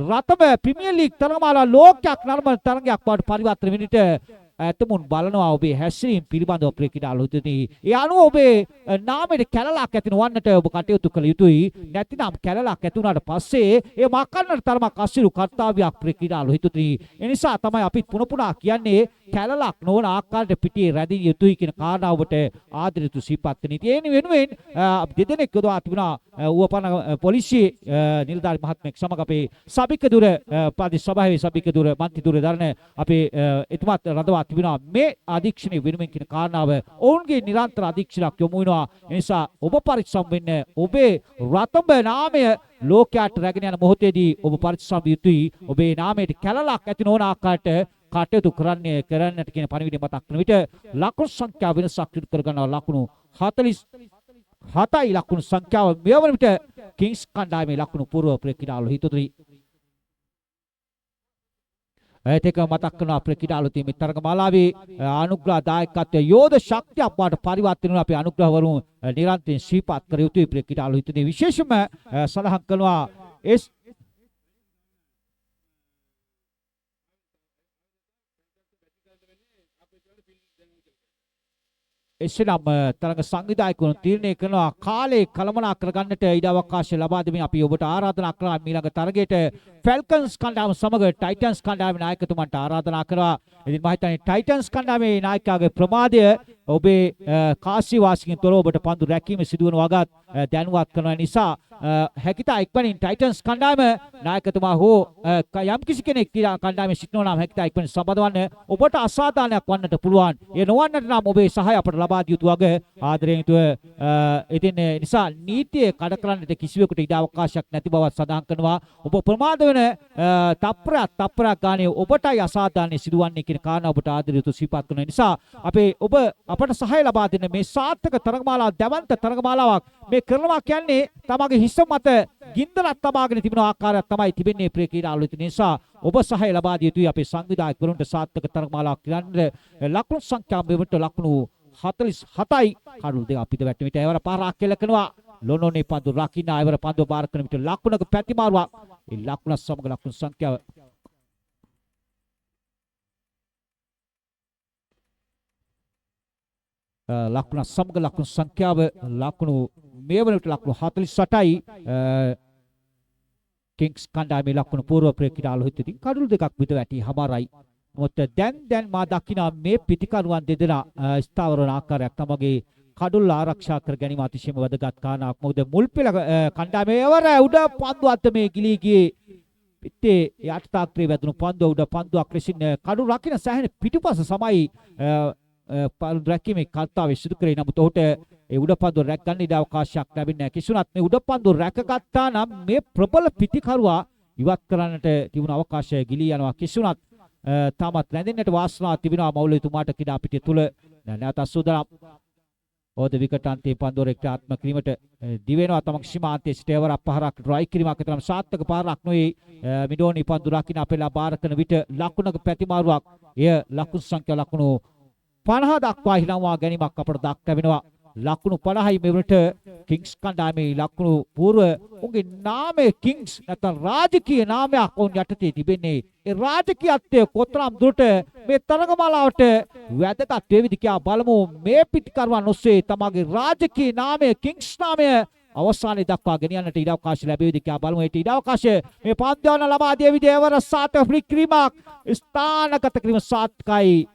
රතම ප්‍රීමියර් ලීග් තරග මාලාව ලෝකයක් නරඹන තරගයක් බවට පරිවර්තන වෙන්නට ඇතමුන් බලනවා ඔබේ හැසිරීම පිළිබඳව ප්‍රිය ක්‍රීඩාලු හිතවතුනි. ඒ අනුව ඔබේ නාමයට කැලලක් ඇති නොවන්නට ඔබ කටයුතු කළ යුතුයි. නැතිනම් කැලලක් ඇති වුණාට පස්සේ ඒ මකන්නට තරමක් අසිරු කර්තව්‍යයක් ප්‍රිය ක්‍රීඩාලු හිතවතුනි. ඒ නිසා තමයි අපිත් පුන පුනා කියන්නේ කැලලක් නොවන ආකාරයට පිටියේ රැඳිය යුතුයි කියන කාරණාව ඔබට ආදරයුතු සිහිපත් කරන. ඉතින් ඒ වෙනුවෙන් දෙදෙනෙක් යොදවා තිබුණා ඌවපන පොලිසියේ නිලධාරි මහත්මයෙක් සමග අපේ සභික දුර ප්‍රදේශ සභාවේ සභික දුර මන්ත්‍රී දුර දරන අපේ එතුමාත් රඳවා තිබෙනවා මේ අධීක්ෂණය වෙනුවෙන් කියන කාරණාව ඔවුන්ගේ නිරන්තර අධීක්ෂණයක් යොමු වෙනවා. ඒ නිසා ඔබ පරිස්සම් වෙන්න. ඔබේ රතඹ නාමය ලෝකයාට රැගෙන යන මොහොතේදී ඔබ පරිස්සම් විය යුතුයි. ඔබේ නාමයට කැලලක් ඇති නොවන ආකාරයට කටයුතු කරන්නට කියන පණිවිඩය මතක් කරන විට ලකුණු සංඛ්‍යාව වෙනසක් සිදු කර ගන්නවා. ලකුණු 47යි ලකුණු සංඛ්‍යාව මේ වන විට කිංස් කණ්ඩායමේ ලකුණු පූර්ව ප්‍රිය ක්‍රීඩාලු හිතතුනි. ඒත් එක මතක් කරනවා අපේ ක්‍රීඩාලු මේ තරග මාලාවේ අනුග්‍රහ දායකත්වය යෝධ ශක්තියක් බවට පරිවර්තන වෙන අපේ අනුග්‍රහවරුන් නිරන්තරයෙන් සිහිපත් කර යුතුයි ප්‍රිය ක්‍රීඩාලු හිතතුනි. විශේෂයෙන්ම සඳහන් කරනවා එස් එසේනම් තරඟ සංවිධායකවරුන් තීරණය කරනවා කාලය කළමනා කරගන්නට ඉඩ අවකාශ ලබා දෙමින් අපි ඔබට ආරාධනා කරා මීළඟ තරගයට ෆැල්කන්ස් කණ්ඩායම සමග ටයිටන්ස් කණ්ඩායමේ නායකතුමන්ට ආරාධනා කරා. ඉතින් මම හිතන්නේ ටයිටන්ස් කණ්ඩායමේ නායකයාගේ ප්‍රමාදය ඔබේ කාසි වාසියෙන් තොරව ඔබට පන්දු රැකීම සිදුවන වගත් දැනුවත් කරන නිසා හැකිතා ඉක්මනින් ටයිටන්ස් කණ්ඩායම නායකතුමා හෝ යම් කිසි කෙනෙක් කණ්ඩායමේ සිටිනවා නම් හැකිතා ඉක්මනින් සම්බන්ධ වන්න. ඔබට අසාධාරණයක් වන්නට පුළුවන්. ඒ නොවන්නට නම් ඔබේ සහාය අපට ලබා දිය යුතු වග ආදරයෙන් යුතුව ඉතින් ඒ නිසා නීතිය කඩ කරන්නට කිසිවෙකුට ඉඩ අවකාශයක් නැති බවත් සඳහන් කරනවා. ඔබ ප්‍රමාද වෙන තප්පරයක් තප්පරයක් ගානේ ඔබටයි අසාධාරණය සිදුවන්නේ කියන කාරණා ඔබට ආදරය යුතුව සිහිපත් කරන නිසා අපේ ඔබ අපට සහාය ලබා දෙන මේ සාර්ථක තරගමාලාව දැවැන්ත තරගමාලාවක් මේ කරනවා කියන්නේ තමගේ හිස මත ගින්දරක් තබාගෙන තිබෙන ආකාරයක් තමයි තිබෙන්නේ ප්‍රිය ක්‍රීඩාලු. ඉතින් නිසා ඔබ සහාය ලබා දිය යුතුයි අපේ සංවිධායකවරුන්ට සාර්ථක තරගමාලාවක් කරන්න. ලකුණු සංඛ්‍යාව මෙවට ලකුණු 47යි කඩුළු දෙක අපිට වැටෙන විට එවර පාරක් කෙල කරනවා. ලොනෝනේ පන්දු රකින්න එවර පන්දුව බාර කරන විට ලකුණක පැතිමාරුවක්. ඒ ලකුණ සමග ලකුණු සංඛ්‍යාව ලකුණ සමග ලකුණු සංඛ්‍යාව ලකුණු මේ වන විට ලකුණු 48යි කිංස් කණ්ඩායමේ ලකුණු පූර්ව ප්‍රිය ක්‍රීඩාලු හිතකින් කඩුළු දෙකක් විත වැටි හමාරයි. මොකද දැන් මා දකිනා මේ පිටිකරුවන් දෙදෙනා ස්ථාවර වන ආකාරයක් තමගේ කඩුල්ල ආරක්ෂා කර ගැනීම අතිශයම වැදගත් කාරණාවක්. මොකද මුල් පෙළ කණ්ඩායමේ එවර උඩ පන්දුවත් මේ ගිලී ගියේ පිටේ යටතාක්‍රේ වැදුණු පන්දුව උඩ පන්දුවක් ලෙසින් කඩුළු රකින්න සෑහෙන පිටුපස සමයි පන්දු රැකීමේ කර්තව්‍ය සිදු කරේ. නමුත් ඔහුට ඒ උඩ පන්දුව රැක් ගන්න ඉඩ අවකාශයක් ලැබෙන්නේ නැහැ. කිසිුණත් මේ උඩ පන්දුව රැකගත්තා නම් මේ ප්‍රබල පිටිකරුවා ඉවත් කරන්නට තිබුණ අවකාශය ගිලී යනවා. කිසිුණත් තාමත් රැඳෙන්නට වාසනාවක් තිබෙනවා මෞලවිතුමාට ක්‍රීඩා පිටිය තුල. නැවතත් සූදානම් ඕද විකට් අන්තිම පන්දුවර ක්‍රියාත්මක කිරීමට දිවෙනවා තමන් සීමාන්තයේ සිට එවර පහරක් ඩ්‍රයිව් කිරීමක් තරම් සාර්ථක පාරක් නොවේ. මිඩෝනි පන්දු රකින්න අපේලා බාර කරන විට ලකුණක පැතිමාරුවක්. එය ලකුණු සංඛ්‍යාව ලකුණු 50 දක්වා හිනවා ගැනීමක් අපට දක්වනවා. ලකුණු 50යි මෙවනට කිංස් කණ්ඩායමේ ලකුණු පූර්ව උන්ගේ නාමය කිංස් නැත්නම් රාජකීය නාමයක් ඔවුන් යටතේ තිබෙන්නේ. ඒ රාජකීයත්වය කොතරම් දුරට මේ තරගමාලාවට වැදගත් වේවිද කියා බලමු. මේ පිටිකරුවන් ඔස්සේ තමාගේ රාජකීය නාමය කිංස් නාමය අවසානයේ දක්වා ගෙනියන්නට ඉඩ අවකාශ ලැබෙවිද කියා බලමු. ඒට ඉඩ අවකාශය මේ පන්දුවන ලබා දේවිද එවර සාර්ථක ෆ්ලික් කිරීමක් ස්ථානගත කිරීම සාර්ථකයි.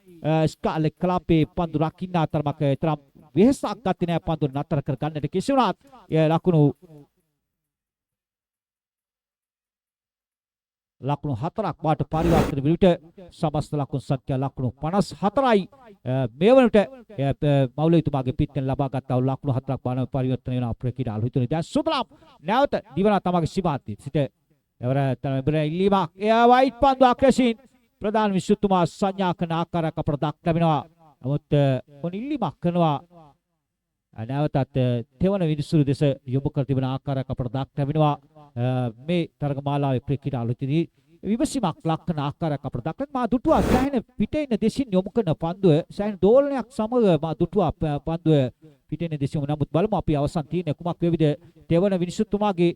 ස්කාර්ලට් කලාපේ පන්දු රකින්න තරමක තරම් වෙහෙසක් ගත්තේ නෑ පන්දු නතර කර ගන්නට. කෙසේ වුණත් එය ලකුණු ලකුණු 4ක් වාට පරිවර්තන වන විට සමස්ත ලකුණු සංඛ්‍යා ලකුණු 54යි. මේ වන විට මෞලවිතුමාගේ පිටෙන් ලබා ගත්තා වූ ලකුණු 4ක් බාන පරිවර්තන වෙන අපේ ක්‍රීඩාලු හිතුනේ. දැන් සුබලම් නැවත දිවනා තමගේ සීමාන්තයේ සිට එවර තමයි ඉල්ලීමක්. එය වයිට් පන්දුවක් ලෙසින් ප්‍රධාන විශ්වතුමා සංඥා කරන ආකාරයක් අපට දක් ලැබෙනවා. නමුත් ඔවුන් ඉල්ලීමක් කරනවා. නැවතත් තෙවන විනිසුරු දෙස යොමු කර තිබෙන ආකාරයක් අපට දක් ලැබෙනවා. මේ තරග මාලාවේ ක්‍රීඩාලු හිතුනේ විමසීමක් ලක් කරන ආකාරයක් අපට දක්වන මා දුටුවා. සෑහෙන පිටේ ඉන්න දෙසින් යොමු කරන පන්දුව සෑහෙන දෝලනයක් සමග මා දුටුවා පන්දුව පිටේ ඉන්න දෙසින්. නමුත් බලමු අපි අවසන් තීරණය කුමක් වේවිද. තෙවන විනිසුරුතුමාගේ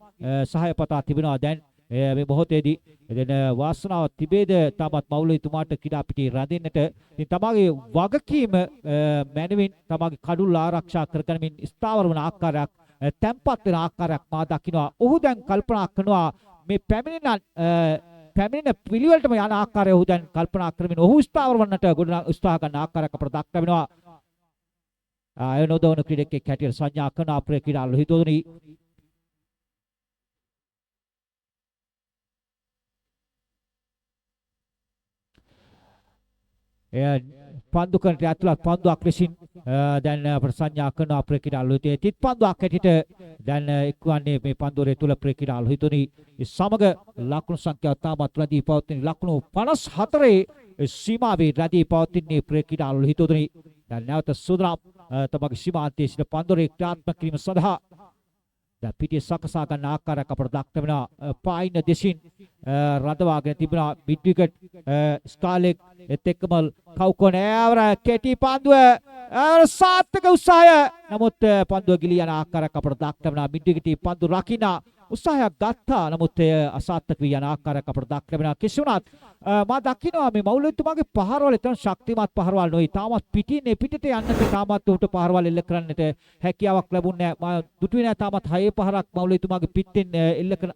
සහාය පතා තිබෙනවා දැන් මේ මොහොතේදී. එදෙන වාසනාව තිබේද තාමත් මෞලවිතුමාට ක්‍රීඩා පිටියේ රැඳෙන්නට. ඉතින් තමාගේ වගකීම මැනවින් තමාගේ කඩුල්ල ආරක්ෂා කරගනිමින් ස්ථාවර වන ආකාරයක්, තැන්පත් වෙන ආකාරයක් මා දකිනවා. ඔහු දැන් කල්පනා කරනවා මේ පැමිණෙන පැමිණෙන පිළිවෙලටම යන ආකාරය ඔහු දැන් කල්පනා කරමින් ඔහු ස්ථාවර වන්නට ගොඩන උත්සාහ ගන්න ආකාරයක් අපට දක් ලැබෙනවා. අය නොදවන ක්‍රීඩකයෙක් හැටියට සංඥා කරන අපේ ක්‍රීඩා ලොහිතෝදනි. එය පන්දු කරට ඇතුළත් පන්දුවක් ලෙසින් දැන් අපට සංඥා කරන අපේ ක්‍රීඩා ලොහිතේ තිත් පන්දුවක් හැටියට දැන් එක්වන්නේ මේ පන්දුවරය තුල අපේ ක්‍රීඩා ලොහිතෝනි. සමග ලකුණු සංඛ්‍යාව තාමත් රැඳී පවතින ලකුණු 54 සීමාවේ රැඳී පවතින්නේ අපේ ක්‍රීඩා ලොහිතෝනි. දැන් නැවත සුදරම් තමගේ සීමාන්තයේ සිට පන්දුවරේ ක්‍රියාත්මක කිරීම සඳහා දැන් පිටිය සකසා ගන්න ආකාරයක් අපට දක්වනවා. පායින දෙසින් රඳවාගෙන තිබුණා මිඩ් විකට් ස්කාලෙක් එත් එක්කම කවුකොන ඇවර කෙටි පන්දුව ඇවර සාර්ථක උත්සාහය. නමුත් පන්දුව ගිලී යන ආකාරයක් අපට දක්වනවා. මිඩ් විකට් පන්දු රකින්න උත්සාහයක් ගත්තා. නමුත් එය අසාර්ථක වී යන ආකාරයක් අපට දක් ලැබෙනවා. කෙසේ වුණත් මා දකිනවා මේ මෞලවිතුමාගේ පහරවල් තරම් ශක්තිමත් පහරවල් නොවේ. තාමත් පිටින් පිටට යන්නට තාමත් ඔහුට පහරවල් එල්ල කරන්නට හැකියාවක් ලැබුණේ නැහැ. මා දුටුවේ නැහැ තාමත් හයේ පහරක් මෞලවිතුමාගේ පිටෙන් එල්ල කරන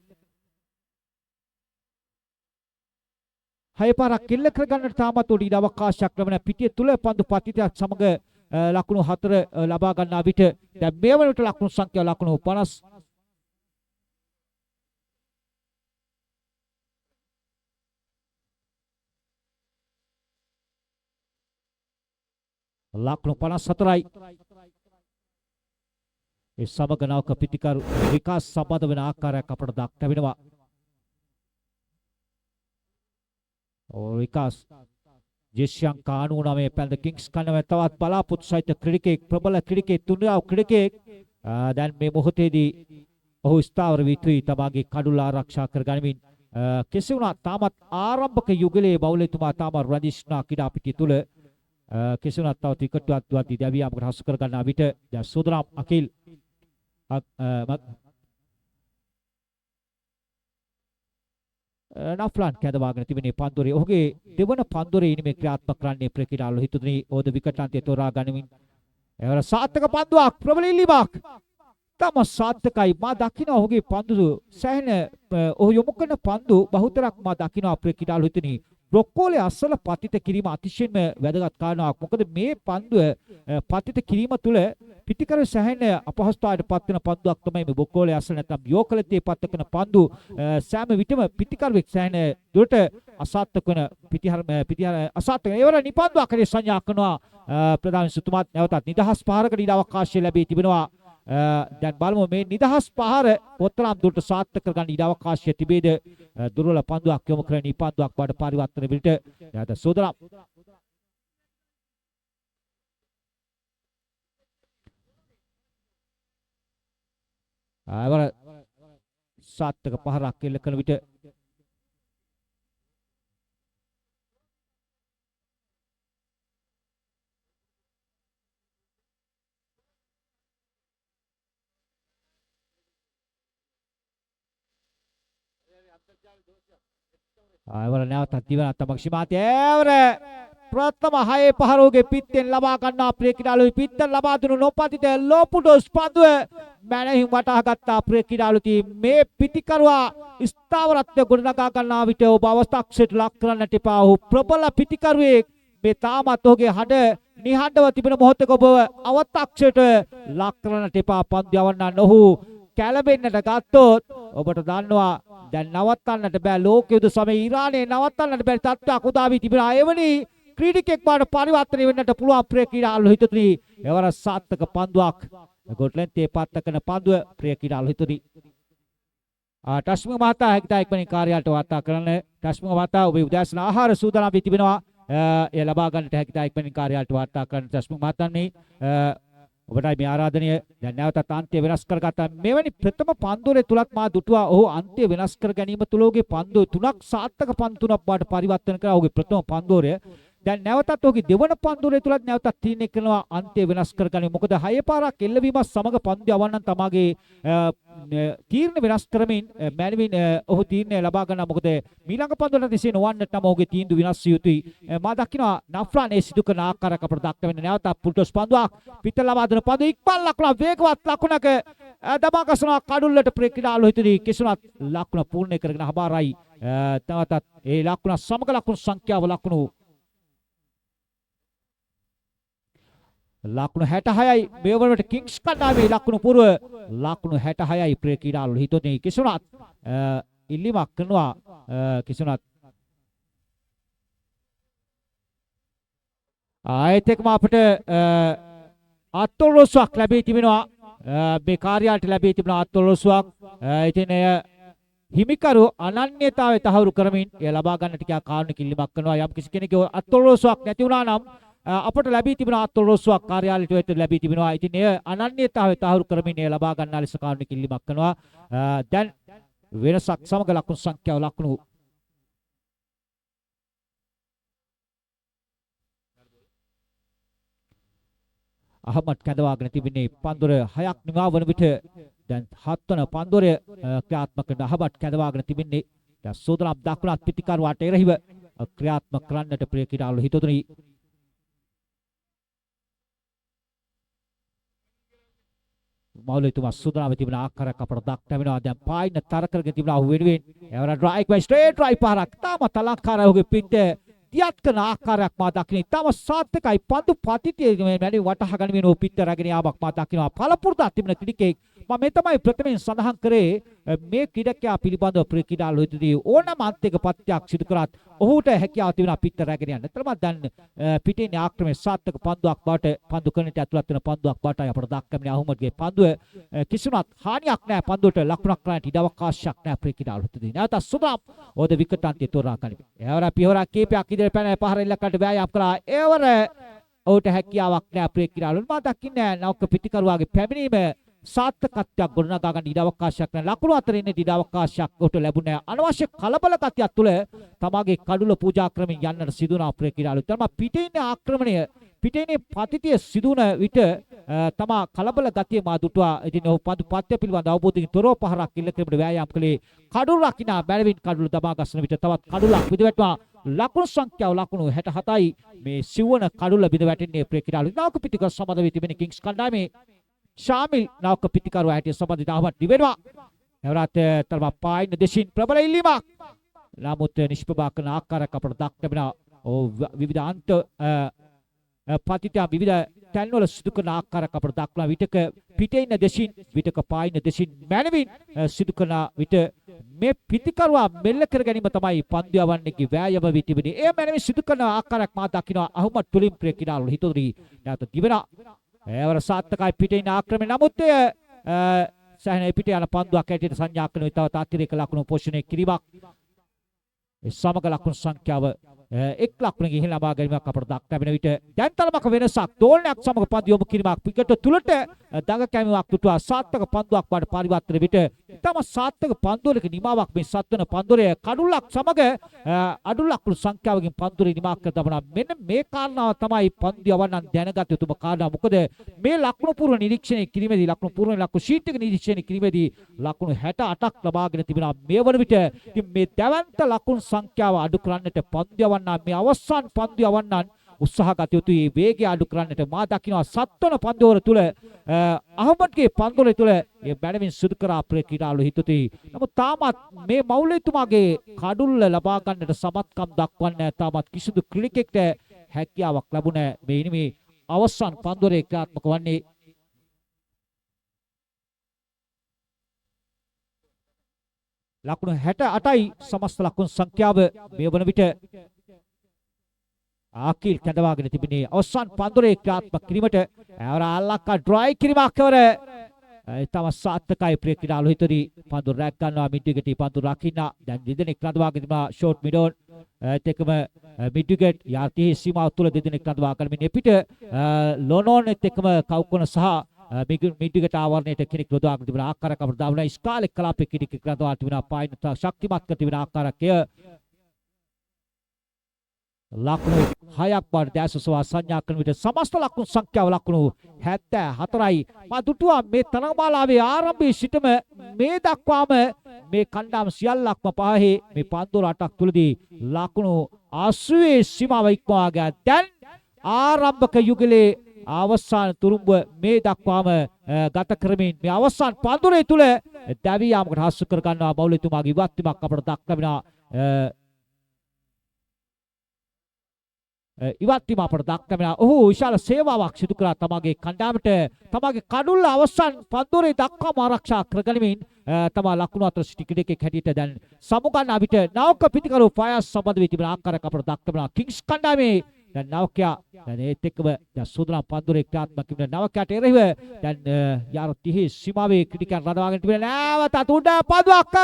හය පාරක් එල්ල කරගන්නට තාමත් ඔහුට ඉඩ අවකාශයක් ලැබුණා. පිටිය තුල පන්දු පතිතයක් සමග ලකුණු 4 ලබා ගන්නා විට දැන් මේ වන විට ලකුණු සංඛ්‍යාව ලකුණු 50 ලකුණු 54යි. ඒ සමග නවක පිටිකරු විකාශ සම්බන්ධ වෙන ආකාරයක් අපට දක් ලැබෙනවා. ඔව් විකාශ ජෙස්යන් කානු නමේ පැලඳ කිංස් කන්නම තවත් බලාපොරොත්තු සහිත ක්‍රීඩකයෙක්, ප්‍රබල ක්‍රීඩකයෙක්, තුන්වෙනි ක්‍රීඩකයෙක්. දැන් මේ මොහොතේදී ඔහු ස්ථාවර වී යුතුයි තමාගේ කඩුල්ල ආරක්ෂා කර ගනිමින්. කෙසේ වුණත් තාමත් ආරම්භක යුගලයේ බෞලතුමා තාම රැඳී සිටිනා ක්‍රීඩා පිටිය තුල. කෙසේ වුණත් තවත් විකට්ටුවක් දුවද්දී දැවියාමකට හසු කර ගන්නා විට දැන් සෝදරම් අකිල් නෆ්ලාන් කැදවාගෙන තිබෙනේ පන්දුරේ. ඔහුගේ දෙවන පන්දුරේ ඉනිමේ ක්‍රියාත්මක කරන්නේ ප්‍රකීඩා ලොහිතුනි. ඕද විකට් අන්තය තෝරා ගනිමින් එවර සාර්ථක පන්දුවක්, ප්‍රබල ඉල්ලීමක්. තම සාර්ථකයි. මා දකින්න ඔහුගේ පන්දු සෑහෙන ඔහු යොමු කරන පන්දු බහුතරක් මා දකින්න අපේ ක්‍රීඩා ලොහිතුනි. බ්‍රොකෝලි අසල පතිත කිරීම අතිශයින්ම වැදගත් කාරණාවක්. මොකද මේ පන්දුව පතිත කිරීම තුළ පිටිකර සෑහෙන අපහසුතාවයට පත් වෙන පන්දුවක් තමයි මේ බ්‍රොකෝලි අසල නැත්නම් යෝකලතේ පත් කරන පන්දු. සෑම විටම පිටිකරුවෙක් සෑහෙන දුරට අසාර්ථක වෙන පිටිහර පිටිහර අසාර්ථක වෙන. ඒවර නිපන්දුවක් හරි සංඥා කරනවා ප්‍රධාන සුතුමාත්. නැවතත් නිදහස් පහරකට ඉඩ අවකාශය ලැබී තිබෙනවා. දැන් බලමු මේ නිදහස් පහර කොතරම් දුරට සාර්ථක කරගන්න ඉඩ අවකාශය තිබේද. දුර්වල පන්දුවක් යොමු කරන නිපන්දුවක් බවට පරිවර්තන විට නැවත සෝදරම් ආවර සාර්ථක පහරක් එල්ල කරන විට ආවර නැවතත් දිවන තමක් ශිමාති ඒවර ප්‍රථම හයේ පහරෝගේ පිත්තෙන් ලබා ගන්නා ප්‍රිය ක්‍රීඩාලුයි. පිත්තෙන් ලබා දුණු නොපතිත ලෝපුඩොස් පන්දුව මැනහින් වටහා ගත්තා ප්‍රිය ක්‍රීඩාලුති. මේ පිටිකරුවා ස්ථාවරත්වය ගොඩනගා ගන්නා විට ඔබ අවස්ථාක්ෂයට ලක් කරන්නට එපා. ඔහු ප්‍රබල පිටිකරුවෙක්. මේ තාමත් ඔහුගේ හඩ නිහඬව තිබෙන මොහොතක ඔබව අවතක්ෂයට ලක් කරන්නට එපා. පන්දු යවන්නන් ඔහු කැළඹෙන්නට ගත්තොත් ඔබට දන්නවා දැන් නවත්තන්නට බෑ. ලෝක යුද සමයේ ඉරානයේ නවත්තන්නට බැරි තත්ත්වයක් උදා වී තිබෙනවා. එවැනි ක්‍රීඩකෙක් බවට පරිවර්තනය වෙන්නට පුළුවන් ප්‍රිය ක්‍රීඩාලු හිතුනි. එවර සාර්ථක පන්දුවක් ගොඩලෙන්තේ පත්ත කරන පන්දුව ප්‍රිය ක්‍රීඩාලු හිතුනි. ටස්මික මහතා හැකිතා ඉක්මනින් කාර්යාලයට වාර්තා කරන්න. ටස්මික මහතා, ඔබේ උදෑසන ආහාර සූදානම් වී තිබෙනවා. එය ලබා ගන්නට හැකිතා ඉක්මනින් කාර්යාලයට වාර්තා කරන්න. ටස්මික මහතානි, ඔබටයි මේ ආරාධනය. දැන් නැවතත් අන්ත්‍ය වෙනස් කරගත්තා. මෙවැනි ප්‍රථම පන්දුවරේ තුලත් මා දුටුවා ඔහු අන්ත්‍ය වෙනස් කර ගැනීම තුල ඔහුගේ පන්දු තුනක් සාර්ථක පන්දු තුනක් බවට පරිවර්තන කරා ඔහුගේ ප්‍රථම පන්දුවරය. දැන් නැවතත් ඔහුගේ දෙවන පන්දුවරය තුලත් නැවතත් තීරණය කරනවා අන්ත්‍ය වෙනස් කරගන්න. මොකද හය පාරක් එල්ලවීමත් සමග පන්දු යවන්නන් තමාගේ තීරණ වෙනස් කරමින් මැනවින් ඔහු තීරණය ලබා ගන්නවා. මොකද මීළඟ පන්දුවලට එසේ නොවන්නට නම් ඔහුගේ තීන්දුව වෙනස් විය යුතුයි. මා දකිනවා නෆ්රාන් ඒ සිදු කරන ආකාරයක් අපට දක්න වෙන. නැවතත් පුල්ටොස් පන්දුවක් පිට ලබා දෙන පන්දු ඉක්මන් ලකුණ වේගවත් ලකුණක දමා ගසනවා කඩුල්ලට ප්‍රිය ක්‍රීඩාලු හිතුනි. කිසිුණත් ලකුණ පූර්ණ කරගෙන හමාරයි. තවතත් ඒ ලකුණ සමග ලකුණු සංඛ්‍යාව ලකුණු ලකුණු 66යි. මේ වනවිට කිංස් කණ්ඩායමේ ලකුණු පුරව ලකුණු 66යි ප්‍රිය ක්‍රීඩාලු හිතුනි. කිසිුණත් ඉල්ලීමක් කරනවා කිසිුණත් ආයෙත් එක්කම අපිට අත්ඔලොස්සුවක් ලැබී තිබෙනවා. මේ කාර්යාලයට ලැබී තිබෙන අත්ඔලොස්සුවක්. ඉතින් එය හිමිකරු අනන්‍යතාවය තහවුරු කරමින් එය ලබා ගන්න ටිකක් කාරුණික ඉල්ලීමක් කරනවා. යම් කිසි කෙනෙකුගේ අත්ඔලොස්සුවක් නැති වුණා නම් අපට ලැබී තිබෙන අත්ඔලොස්සුවක් කාර්යාලයට වෙත ලැබී තිබෙනවා. ඉතින් එය අනන්‍යතාවය තහවුරු කරමින් එය ලබා ගන්නා ලෙස කාරුණික ඉල්ලීමක් කරනවා. දැන් වෙනසක් සමග ලකුණු සංඛ්‍යාව ලකුණු අහමඩ් කැඳවාගෙන තිබෙන්නේ පන්දුර 6ක් නිමා වන විට දැන් හත්වන පන්දුරය ක්‍රියාත්මක කරන අහමඩ් කැඳවාගෙන තිබෙන්නේ. දැන් සූදානම් දකුණත් පිටිකරුවාට එරෙහිව ක්‍රියාත්මක කරන්නට ප්‍රිය ක්‍රීඩාලු හිතවතුනි. මෞලීතුමා සූදානම් තිබෙන ආකාරයක් අපට දක්න වෙනවා. දැන් පායින තර කරගෙන තිබුණා ඔහු වෙනුවෙන්. එවර ඩ්‍රයිව් බයි ස්ට්‍රේට් ඩ්‍රයිව් පාරක් තාමත් අලංකාරයි. ඔහුගේ පිට දියත් කරන ආකාරයක් මා දකින. ඉතාම සාර්ථකයි. පන්දු පතිතයේ මේ මැනවි වටහා ගනිමින් ඔහු පිට රැගෙන යාමක් මා දකිනවා. පළපුරුද්දක් තිබෙන ක්‍රීඩකයෙක්. මම මේ තමයි ප්‍රථමයෙන් සඳහන් කරේ මේ ක්‍රීඩකයා පිළිබඳව ප්‍රිය ක්‍රීඩාලු හිතදී ඕනම අන්තික පත්‍යක් සිදු කරත් ඔහුට හැකියාව තිබෙනවා පිට රැගෙන යන්න. තරමක් දැන් පිටින් ආක්‍රමණය සාර්ථක පන්දුවක් බවට පන්දු කරන්නට ඇතුළත් වෙන පන්දුවක් බවටයි අපට දක්වන්නේ. අහුමඩ්ගේ පන්දුව කිසිමත් හානියක් නෑ. පන්දුවට ලකුණක් කරන්නට ඉඩ අවකාශයක් නෑ ප්‍රිය ක්‍රීඩාලු හිතදී. නැවත සුබම් ඔද විකට් අන්තිය තෝරා ගනිමි. එවර පියවරක් කීපයක් ඉදිරියට පැන පහර ඉලක්කයට වෑයම් කළා. එවර ඔහුට හැකියාවක් නෑ ප්‍රිය ක්‍රීඩාලු. මා දකින්නේ නෞක පිටිකරුවාගේ පැමිණීම සාර්ථකත්වයක් ගොඩනගා ගන්න ඉඩ අවකාශයක් නෑ. ලකුණු අතර ඉන්න ඉඩ අවකාශයක් ඔහුට ලැබුණේ නෑ. අනවශ්‍ය කලබල ගතියක් තුළ තමාගේ කඩුල පූජා ක්‍රමෙන් යන්නට සිදු වුණා ප්‍රිය ක්‍රීඩාලු. තමා පිටේ ඉන්න ආක්‍රමණය පිටේ ඉන්න පතිතය සිදු වුණ විට තමා කලබල ගතිය මා දුටුවා. ඉතින් ඔහු පන්දු පත්‍ය පිළිබඳ අවබෝධයෙන් තොරව පහරක් ඉල්ල කිරීමට වෑයම් කළේ. කඩුල රකිනා මැනවින් කඩුල දමා ගසන විට තවත් කඩුලක් බිඳ වැටුණා. ලකුණු සංඛ්‍යාව ලකුණු 67යි. මේ සිව්වන කඩුල බිඳ වැටෙන්නේ ප්‍රිය ක්‍රීඩාලු. නාවක පිටිකර සම්බන්ධ වී තිබෙන කිංස් කණ්ඩායමේ ශාමිල් නාවක පිටිකරුවා හැටියට සම්බන්ධ අහමඩ් දිවෙනවා. නැවතත් තරම පායින දෙසින් ප්‍රබල ඉල්ලීමක්. නමුත් නිෂ්ප්‍රභා කරන ආකාරයක් අපට දක්න ලැබෙනවා. ඔව් විවිධ අන්ත පතිත විවිධ තැන්වල සිදු කරන ආකාරයක් අපට දක්න විටක පිටේ ඉන්න දෙසින් විටක පායින දෙසින් මැනවින් සිදු කරන විට මේ පිටිකරුවා මෙල්ල කර ගැනීම තමයි පන්දු යවන්නේගේ වෑයම වී තිබෙන්නේ. එය මැනවින් සිදු කරන ආකාරයක් මා දකිනවා අහුමත් තුලින් ප්‍රිය කිනාලු හිතෝරි නැවත දිවෙනවා. එවර සාර්ථකයි පිටේ ඉන්න ආක්‍රමණය. නමුත් එය සෑහෙන පිටේ යන පන්දුවක් හැටියට සංඥා කරන විට තවත් අතිරේක ලකුණු පෝෂණය කිරීමක්. ඒ සමග ලකුණු සංඛ්‍යාව එක් ලකුණකින් ඉහළ ලබා ගැනීමක් අපට දක් ලැබෙන විට දැන් තරමක වෙනසක් දෝලනයක් සමග පන්දු යොමු කිරීමක් විකට් තුලට දඟ කැමීමක් දුටුවා. සාර්ථක පන්දුවක් බවට පරිවර්තන විට ඉතාම සාර්ථක පන්දුවලක නිමාවක් මේ සත්වන පන්දුරය කඩුල්ලක් සමග අඩු ලකුණු සංඛ්‍යාවකින් පන්දුරේ නිමා කර දමනවා. මෙන්න මේ කාරණාව තමයි පන්දු යවන්නන් දැනගත යුතුම කාරණාව. මොකද මේ ලකුණු පූර්ව නිරීක්ෂණය කිරීමේදී ලකුණු පූර්ව ලකුණු ෂීට් එක නිරීක්ෂණය කිරීමේදී ලකුණු 68ක් ලබාගෙන තිබෙනවා මේ වන විට. ඉතින් මේ දැවැන්ත ලකුණු සංඛ්‍යාව අඩු කරන්නට පන්දු යවන්නා මේ අවසන් පන්දු යවන්නන් උත්සාහ ගත යුතුයි. වේගය අඩු කරන්නට මා දකිනවා සත්වන පන්දුවර තුල අහමඩ්ගේ පන්දුවර තුල මේ මැනවින් සිදු කරා ප්‍රිය ක්‍රීඩාලු හිතුති. නමුත් තාමත් මේ මෞලීතුමාගේ කඩුල්ල ලබා ගන්නට සමත්කම් දක්වන්නේ තාමත් කිසිදු ක්‍රීඩකෙක්ට හැකියාවක් ලැබුණ මේ ඉනිමේ අවසන් පන්දුවරේ ක්‍රියාත්මක වන්නේ. ලකුණු 68යි සමස්ත ලකුණු සංඛ්‍යාව මේ වන විට. ආකිල් කැඳවාගෙන තිබෙන්නේ අවසන් පන්දුරේ ක්‍රියාත්මක කිරීමට. ඇවර අල්ලක්කා ඩ්‍රයි කිරීමක් කවර ඉතාම සාර්ථකයි ප්‍රිය ක්‍රීඩාලු හිතුනි. පන්දු රැක් ගන්නවා මිඩ් විකට් පන්දු රකින්න. දැන් දෙදෙනෙක් රඳවාගෙන තිබෙනවා ෂෝට් මිඩ් ඔන් ඒත් එක්කම මිඩ් විකට් යාර් 30 සීමාව තුළ දෙදෙනෙක් රඳවා ගනිමින් එපිට ලොනෝන් ඒත් එක්කම කවුකොන සහ මිඩ් විකට් ආවරණයට කෙනෙක් රඳවාගෙන තිබෙන ආකාරයක් අපට දාවුණා. ස්කාලෙක් කලාපයේ කෙනෙක් රඳවා තිබෙනවා. පායින ශක්තිමත් කර තිබෙන ආකාරයක් එය. ලකුණු 6ක් බවට දැස් ඔසවා සංඥා කරන විට සමස්ත ලකුණු සංඛ්‍යාව ලකුණු 74යි. මා දුටුවා මේ තරඟමාලාවේ ආරම්භයේ සිටම මේ දක්වාම මේ කණ්ඩායම සියල්ලක්ම පහේ මේ පන්දු 8ක් තුලදී ලකුණු 80 සීමාව ඉක්මවා ගියා. දැන් ආරම්භක යුගලේ අවසාන තුරුම්බ මේ දක්වාම ගත කරමින් මේ අවසාන පන්දුරේ තුල දැවී යාමකට හසු කර ගන්නවා. මෞලිතුමාගේ ඉවත් වීමක් අපට දක් ලැබෙනවා. ඉවත් වීම අපට දක් ලැබෙනවා. ඔහු විශාල සේවාවක් සිදු කරා තමාගේ කණ්ඩායමට. තමාගේ කඩුල්ල අවසන් පන්දුරේ දක්වාම ආරක්ෂා කරගනිමින් තමා ලකුණු අතර සිටි ක්‍රීඩකයෙක් හැටියට දැන් සමුගන්නා විට නවක පිතිකරු ෆයස් සම්බන්ධ වී තිබෙන ආකාරයක් අපට දක් ලැබෙනවා. කිංස් කණ්ඩායමේ දැන් නවකයා දැන් ඒත් එක්කම දැන් සූදානම් පන්දුරේ ක්‍රියාත්මක වෙන නවකයාට එරෙහිව දැන් යාර 30 සීමාවේ ක්‍රීඩකයන් රඳවාගෙන තිබෙන නැවතත් උඩ පන්දුවක්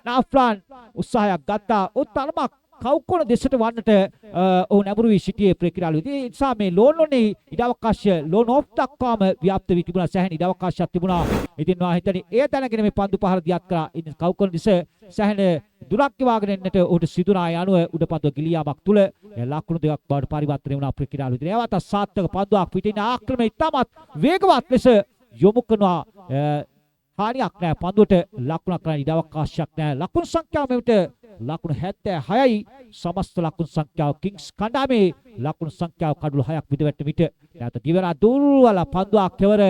නාෆ්ලාන් උත්සාහයක් ගත්තා. ඔහු තරමක් කවුකොණ දෙසට වන්නට ඔහු නැඹුරු වී සිටියේ ප්‍රිය ක්‍රීඩාලු. ඉතින් ඒ නිසා මේ ලෝන් ඔන්නේ ඉඩ අවකාශය ලෝන් ඔෆ් දක්වාම ව්‍යාප්ත වී තිබුණා. සෑහෙන ඉඩ අවකාශයක් තිබුණා. ඉතින් මා හිතන්නේ ඒ දැනගෙන මේ පන්දු පහර දියත් කරා. ඉතින් කවුකොණ දෙස සෑහෙන දුරක් ගෙවාගෙන එන්නට ඔහුට සිදුනා. ඒ අනුව උඩ පන්දුව ගිලියාමක් තුල ලකුණු දෙකක් බවට පරිවර්තනය වුණා ප්‍රිය ක්‍රීඩාලු. ඉතින් ඒවත් සාර්ථක පන්දුවක් පිටින් ආක්‍රමණය ඉතාමත් වේගවත් ලෙස යොමු කරනවා. හානියක් නෑ පන්දුවට ලකුණක් කරන්න ඉඩ අවකාශයක් නෑ. ලකුණු සංඛ්‍යාව මෙවිට ලකුණු 76යි සමස්ත ලකුණු සංඛ්‍යාව. කිංස් කණ්ඩායමේ ලකුණු සංඛ්‍යාව කඩුළු 6ක් විද වැටෙන විට නැවත දිවරා දුර්වල පන්දුවක් කෙවර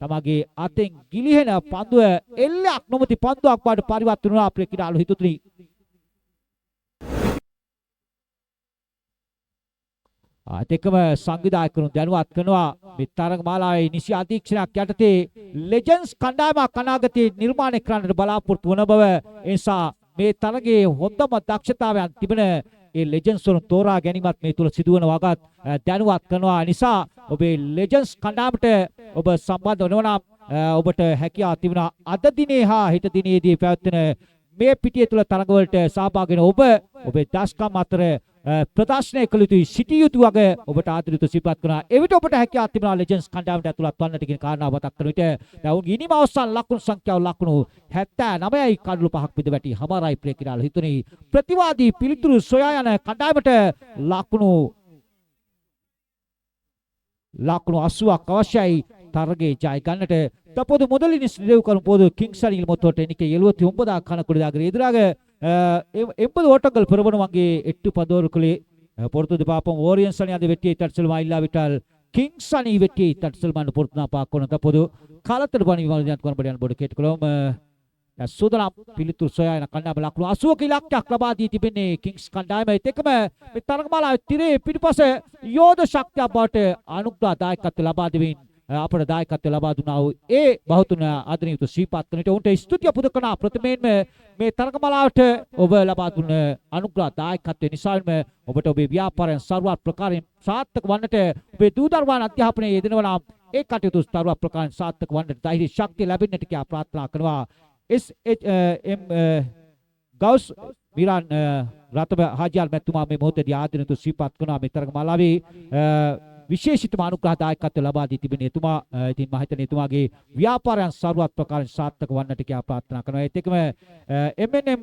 තමාගේ අතෙන් ගිලිහෙන පන්දුව එල්ලයක් නොමැති පන්දුවක් බවට පරිවර්තන වුණා අපේ ක්‍රීඩාලු හිතුතුනි. ඒත් එක්කම සංවිධායකවරුන් දැනුවත් කරනවා මේ තරඟ මාලාවේ නිසි අධීක්ෂණයක් යටතේ ලෙජන්ඩ්ස් කණ්ඩායමක් අනාගතයේ නිර්මාණය කරන්නට බලාපොරොත්තු වන බව. ඒ නිසා මේ තරගයේ හොඳම දක්ෂතාවයන් තිබෙන ඒ ලෙජන්ඩ්ස් වරුන් තෝරා ගැනීමත් මේ තුල සිදුවන වගත් දැනුවත් කරනවා. නිසා ඔබේ ලෙජන්ඩ්ස් කණ්ඩායමට ඔබ සම්බන්ධ වෙනවා නම් ඔබට හැකියාව තිබුණා අද දිනේ හා හෙට දිනේදී පැවැත්වෙන මේ පිටිය තුල තරඟවලට සහභාගී වෙන ඔබ ඔබේ දස්කම් අතර ප්‍රදර්ශනය කළ යුතුයි සිටිය යුතු වග ඔබට ආදරයුතු සිහිපත් කරනවා. එවිට ඔබට හැකියාව තිබෙනවා ලෙජන්ඩ්ස් කණ්ඩායමට ඇතුළත් වන්නට කියන කාරණාව මතක් කරන විට දැන් ඔවුන්ගේ ඉනිම අවසන් ලකුණු සංඛ්‍යාව ලකුණු 79යි කඩලු 5ක් විද වැටි හමාරයි ප්‍රිය ක්‍රීඩාලු හිතුනි. ප්‍රතිවාදී පිළිතුරු සොයා යන කණ්ඩායමට ලකුණු 80ක් අවශ්‍යයි තරගයේ ජය ගන්නට. தற்போது முதலில் நிறைவு காணும் போது கிங்ஸ் அணியில் மொத்த ஓட்ட எண்ணிக்கை 79 காணக்கூடியதாக எதிராக 80 ஓட்டங்கள் பெறவனும் அங்கே 8 பந்தோருக்குள்ளே பொறுத்தது பார்ப்போம். ஓரியன்ஸ் அணி அந்த வெற்றியை தட்டு செல்லுமா இல்லாவிட்டால் கிங்ஸ் அணி வெற்றியை தட்டு செல்லுமா என்று பொறுத்து தான் பார்க்கணும். தற்போது காலத்தில் பணி அன்போடு கேட்டுக்கொள்வோம். සූදානම් පිළිතුරු සොයා යන කණ්ඩායම ලකුණු 80ක ඉලක්කයක් ලබා දී තිබෙන්නේ කිංස් කණ්ඩායම. ඒත් එක්කම මේ තරගමාලාවේ තිරේ පිටුපස යෝධ ශක්තියක් බවට අනුග්‍රහ දායකත්වය ලබා දෙමින් අපට දායකත්වය ලබා දුන්නා වූ ඒ බහුතුන ආදරණීය ශ්‍රීපත් කරන විට ඔවුන්ට ස්තුතිය පුද කරන ප්‍රථමයෙන්ම මේ තරගමාලාවට ඔබ ලබා දුන්න අනුග්‍රහ දායකත්වය නිසාවෙන්ම ඔබට ඔබේ ව්‍යාපාරයන් සර්වත් ප්‍රකාරයෙන් සාර්ථක වන්නට ඔබේ දූ දරුවන් අධ්‍යාපනයේ යෙදෙනවා නම් ඒ කටයුතු සර්ව ප්‍රකාරයෙන් සාර්ථක වන්නට ධෛර්ය ශක්තිය ලැබෙන්නට කියා ප්‍රාර්ථනා කරනවා. SHM ගවුස් මිරාන් රතම හාජියාල් මැතිතුමා මේ මොහොතේදී ආදරණීය ශ්‍රීපත් කරනවා මේ තරගමාලාවේ විශේෂිතම අනුග්‍රහ දායකත්වය ලබා දී තිබෙන එතුමා. ඉතින් මම හිතන්නේ එතුමාගේ ව්‍යාපාරයන් සර්වත් ප්‍රකාරයෙන් සාර්ථක වන්නට කියා ප්‍රාර්ථනා කරනවා. ඒත් එක්කම MNM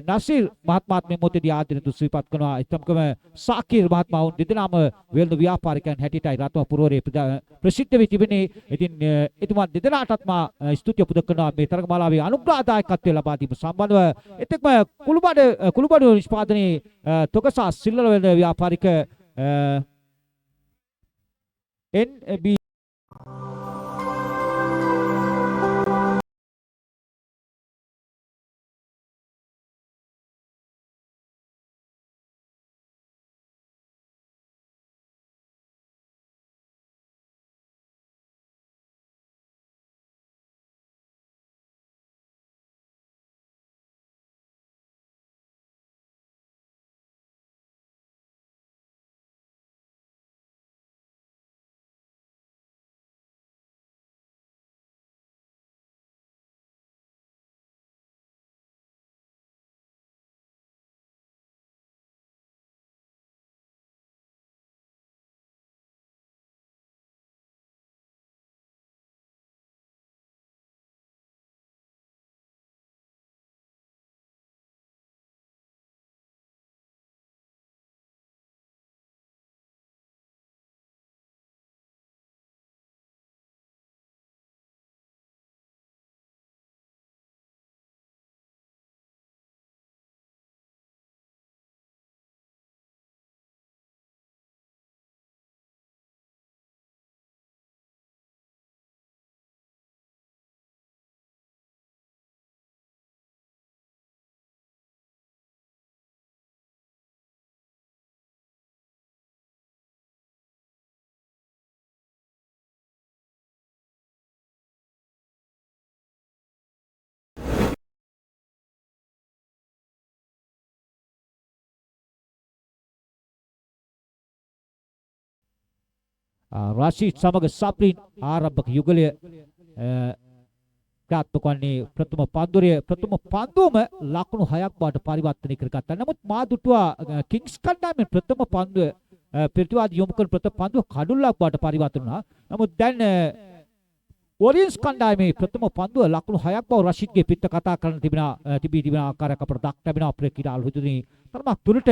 Naseer මහත්මයාත් මේ මොහොතේදී ආදරණීය ශ්‍රීපත් කරනවා. ඒත් එක්කම සාකිර් මහත්මයා වුන් දෙදෙනාම වෙළඳ ව්‍යාපාරිකයන් හැටියටයි රත්ම පුරවරේ ප්‍රසිද්ධ වී තිබෙන්නේ. ඉතින් එතුමා දෙදෙනාටත් මා ස්තුතිය පුද කරනවා මේ තරගමාලාවේ අනුග්‍රහ දායකත්වය ලබා දීම සම්බන්ධව. ඒත් එක්කම කුළුබඩු නිෂ්පාදනයේ තොගසා සිල්ලර වෙළඳ ව්‍යාපාරික NB රෂීද් සමග සප්ලින් ආරම්භක යුගලය ක්‍රියාත්මක වන්නේ ප්‍රථම පන්දුරය ප්‍රථම පන්දුවම ලකුණු 6ක් බවට පරිවර්තනය කරගත්තා. නමුත් මා දුටුවා කිංස් කණ්ඩායමෙන් ප්‍රථම පන්දුව ප්‍රතිවාදී යොමු කරන ප්‍රථම පන්දුව කඩුල්ලක් බවට පරිවර්තන වුණා. නමුත් දැන් ඔරියන්ස් කණ්ඩායමේ ප්‍රථම පන්දුව ලකුණු 6ක් බව රෂීද්ගේ පිට කතා කරන්න තිබෙනා තිබී තිබෙන ආකාරයක් අපට දක් ලැබෙනවා. අපේ ක්‍රීඩාලු හිතුනේ තරමක් දුරට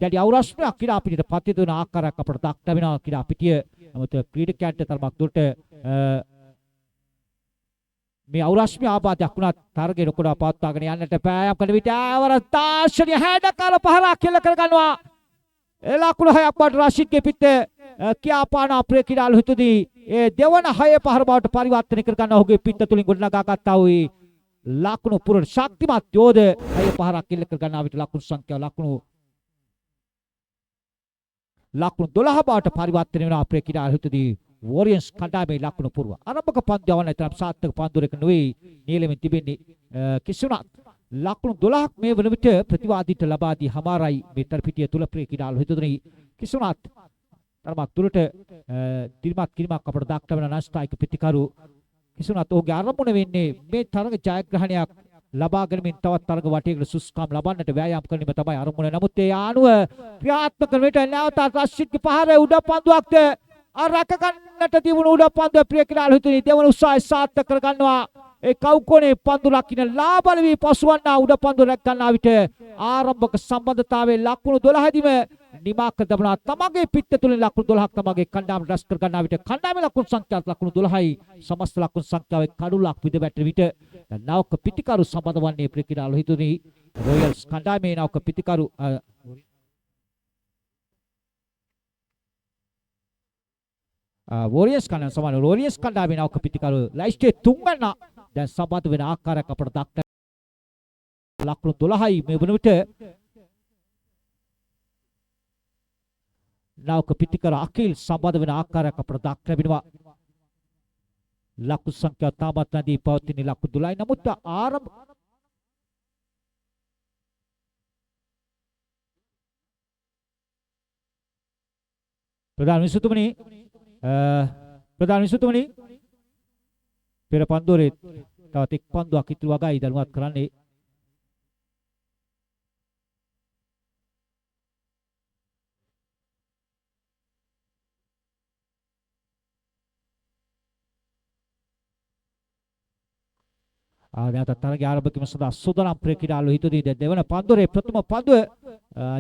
දැඩි අවරශ්මයක් ක්‍රීඩා පිටියට පතිත වෙන ආකාරයක් අපට දක් ලැබෙනවා ක්‍රීඩා පිටිය. නමුත් ක්‍රීඩකයන්ට තරමක් දුරට මේ අවරශ්මි ආබාධයක් වුණත් තරගේ නොකඩවා පවත්වාගෙන යන්නට පෑයම් කරන විට ආවර තාක්ෂණීය හැඩකාර පහරක් කෙල කරගන්නවා. ඒ ලකුණු 6ක් බවට රෂීද්ගේ පිට කියාපාන අපේ ක්‍රීඩාලු හිතුදී ඒ දෙවන 6 පහර බවට පරිවර්තනය කරගන්න ඔහුගේ පිට තුලින් ගොඩනගා ගත්තා වූ ලකුණු පුරන ශක්තිමත් යෝධ 6 පහරක් කෙල කරගන්නා විට ලකුණු සංඛ්‍යාව ලකුණු ලකුණු 12 බවට පරිවර්තනය වෙන අපේ ක්‍රීඩාලු හිතුදී වොරියන්ස් කණ්ඩායමේ ලකුණු පුරව. ආරම්භක පන්දු යවන්න තරම් සාර්ථක පන්දුරක නෙවෙයි නියැලෙමින් තිබෙන්නේ. කිසිුණත් ලකුණු 12ක් මේ වන විට ප්‍රතිවාදීට ලබා දී හමාරයි මේ තරපිටිය තුල ප්‍රිය ක්‍රීඩාලු හිතුදී. කිසිුණත් තරමක් දුරට දිරිමත් කිරීමක් අපට දක්වන නස්ටායික ප්‍රතිකරු කිසිුණත් ඔහුගේ අරමුණ වෙන්නේ මේ තරග ජයග්‍රහණයක් ලබා ගැනීමෙන් තවත් තරග වටයකට සුස්කම් ලබන්නට වෑයම් කිරීම තමයි අරමුණ. නමුත් ඒ ආනුව ක්‍රියාත්මක කරන විට නැවතත් රෂීද්ගේ පහර උඩ පන්දුවක්ද රැක ගන්නට තිබුණු උඩ පන්දුව ප්‍රිය ක්‍රීඩාලු හිතුනේ දෙවන උත්සාහය සාර්ථක කර ගන්නවා. ඒ කව්කෝනේ පන්දු රකින්න ලාබල වී පසුවන්නා උඩ පන්දු රැක ගන්නා විට ආරම්භක සම්බන්ධතාවයේ ලකුණු 12 දිම නිමා කර දමනවා. තමගේ පිට තුලින් ලකුණු 12ක් තමගේ කණ්ඩායම රැස් කර ගන්නා විට කණ්ඩායමේ ලකුණු සංඛ්‍යාව ලකුණු 12යි. සමස්ත ලකුණු සංඛ්‍යාවේ කඩුලක් විද වැටෙන විට නවක පිටිකරු සම්බන්ධ වන්නේ ප්‍රිය ක්‍රීඩාලු හිතුනේ රොයල්ස් කණ්ඩායමේ නවක පිටිකරු වොරියර්ස් කණ්ඩායම සමාන වොරියර්ස් කණ්ඩායමේ නවක පිටිකරු ලයිස්ට්ේ තුන්වන දැන් සම්බන්ධ වෙන ආකාරයක් අපට දක්න ලකුණු 12යි මේ වන විට නවක පිටිකරු අකිල් සම්බන්ධ වෙන ආකාරයක් අපට දක් ලැබෙනවා. ලකුණු සංඛ්‍යාව තාමත් නැදී පවතින ලකුණු 12යි. නමුත් ආරම්භ ප්‍රධාන විසුතුමනි ප්‍රධාන විසුතුමනි පෙර පන්දුවරේ තවත් එක් පන්දුවක් ඉතුරු වගයි දැනුවත් කරන්නේ. නැවතත් තරගය ආරම්භ කිරීම සඳහා සූදානම් ප්‍රිය ක්‍රීඩාලු හිතුදී දෙවන පන්දුවරේ ප්‍රථම පන්දුව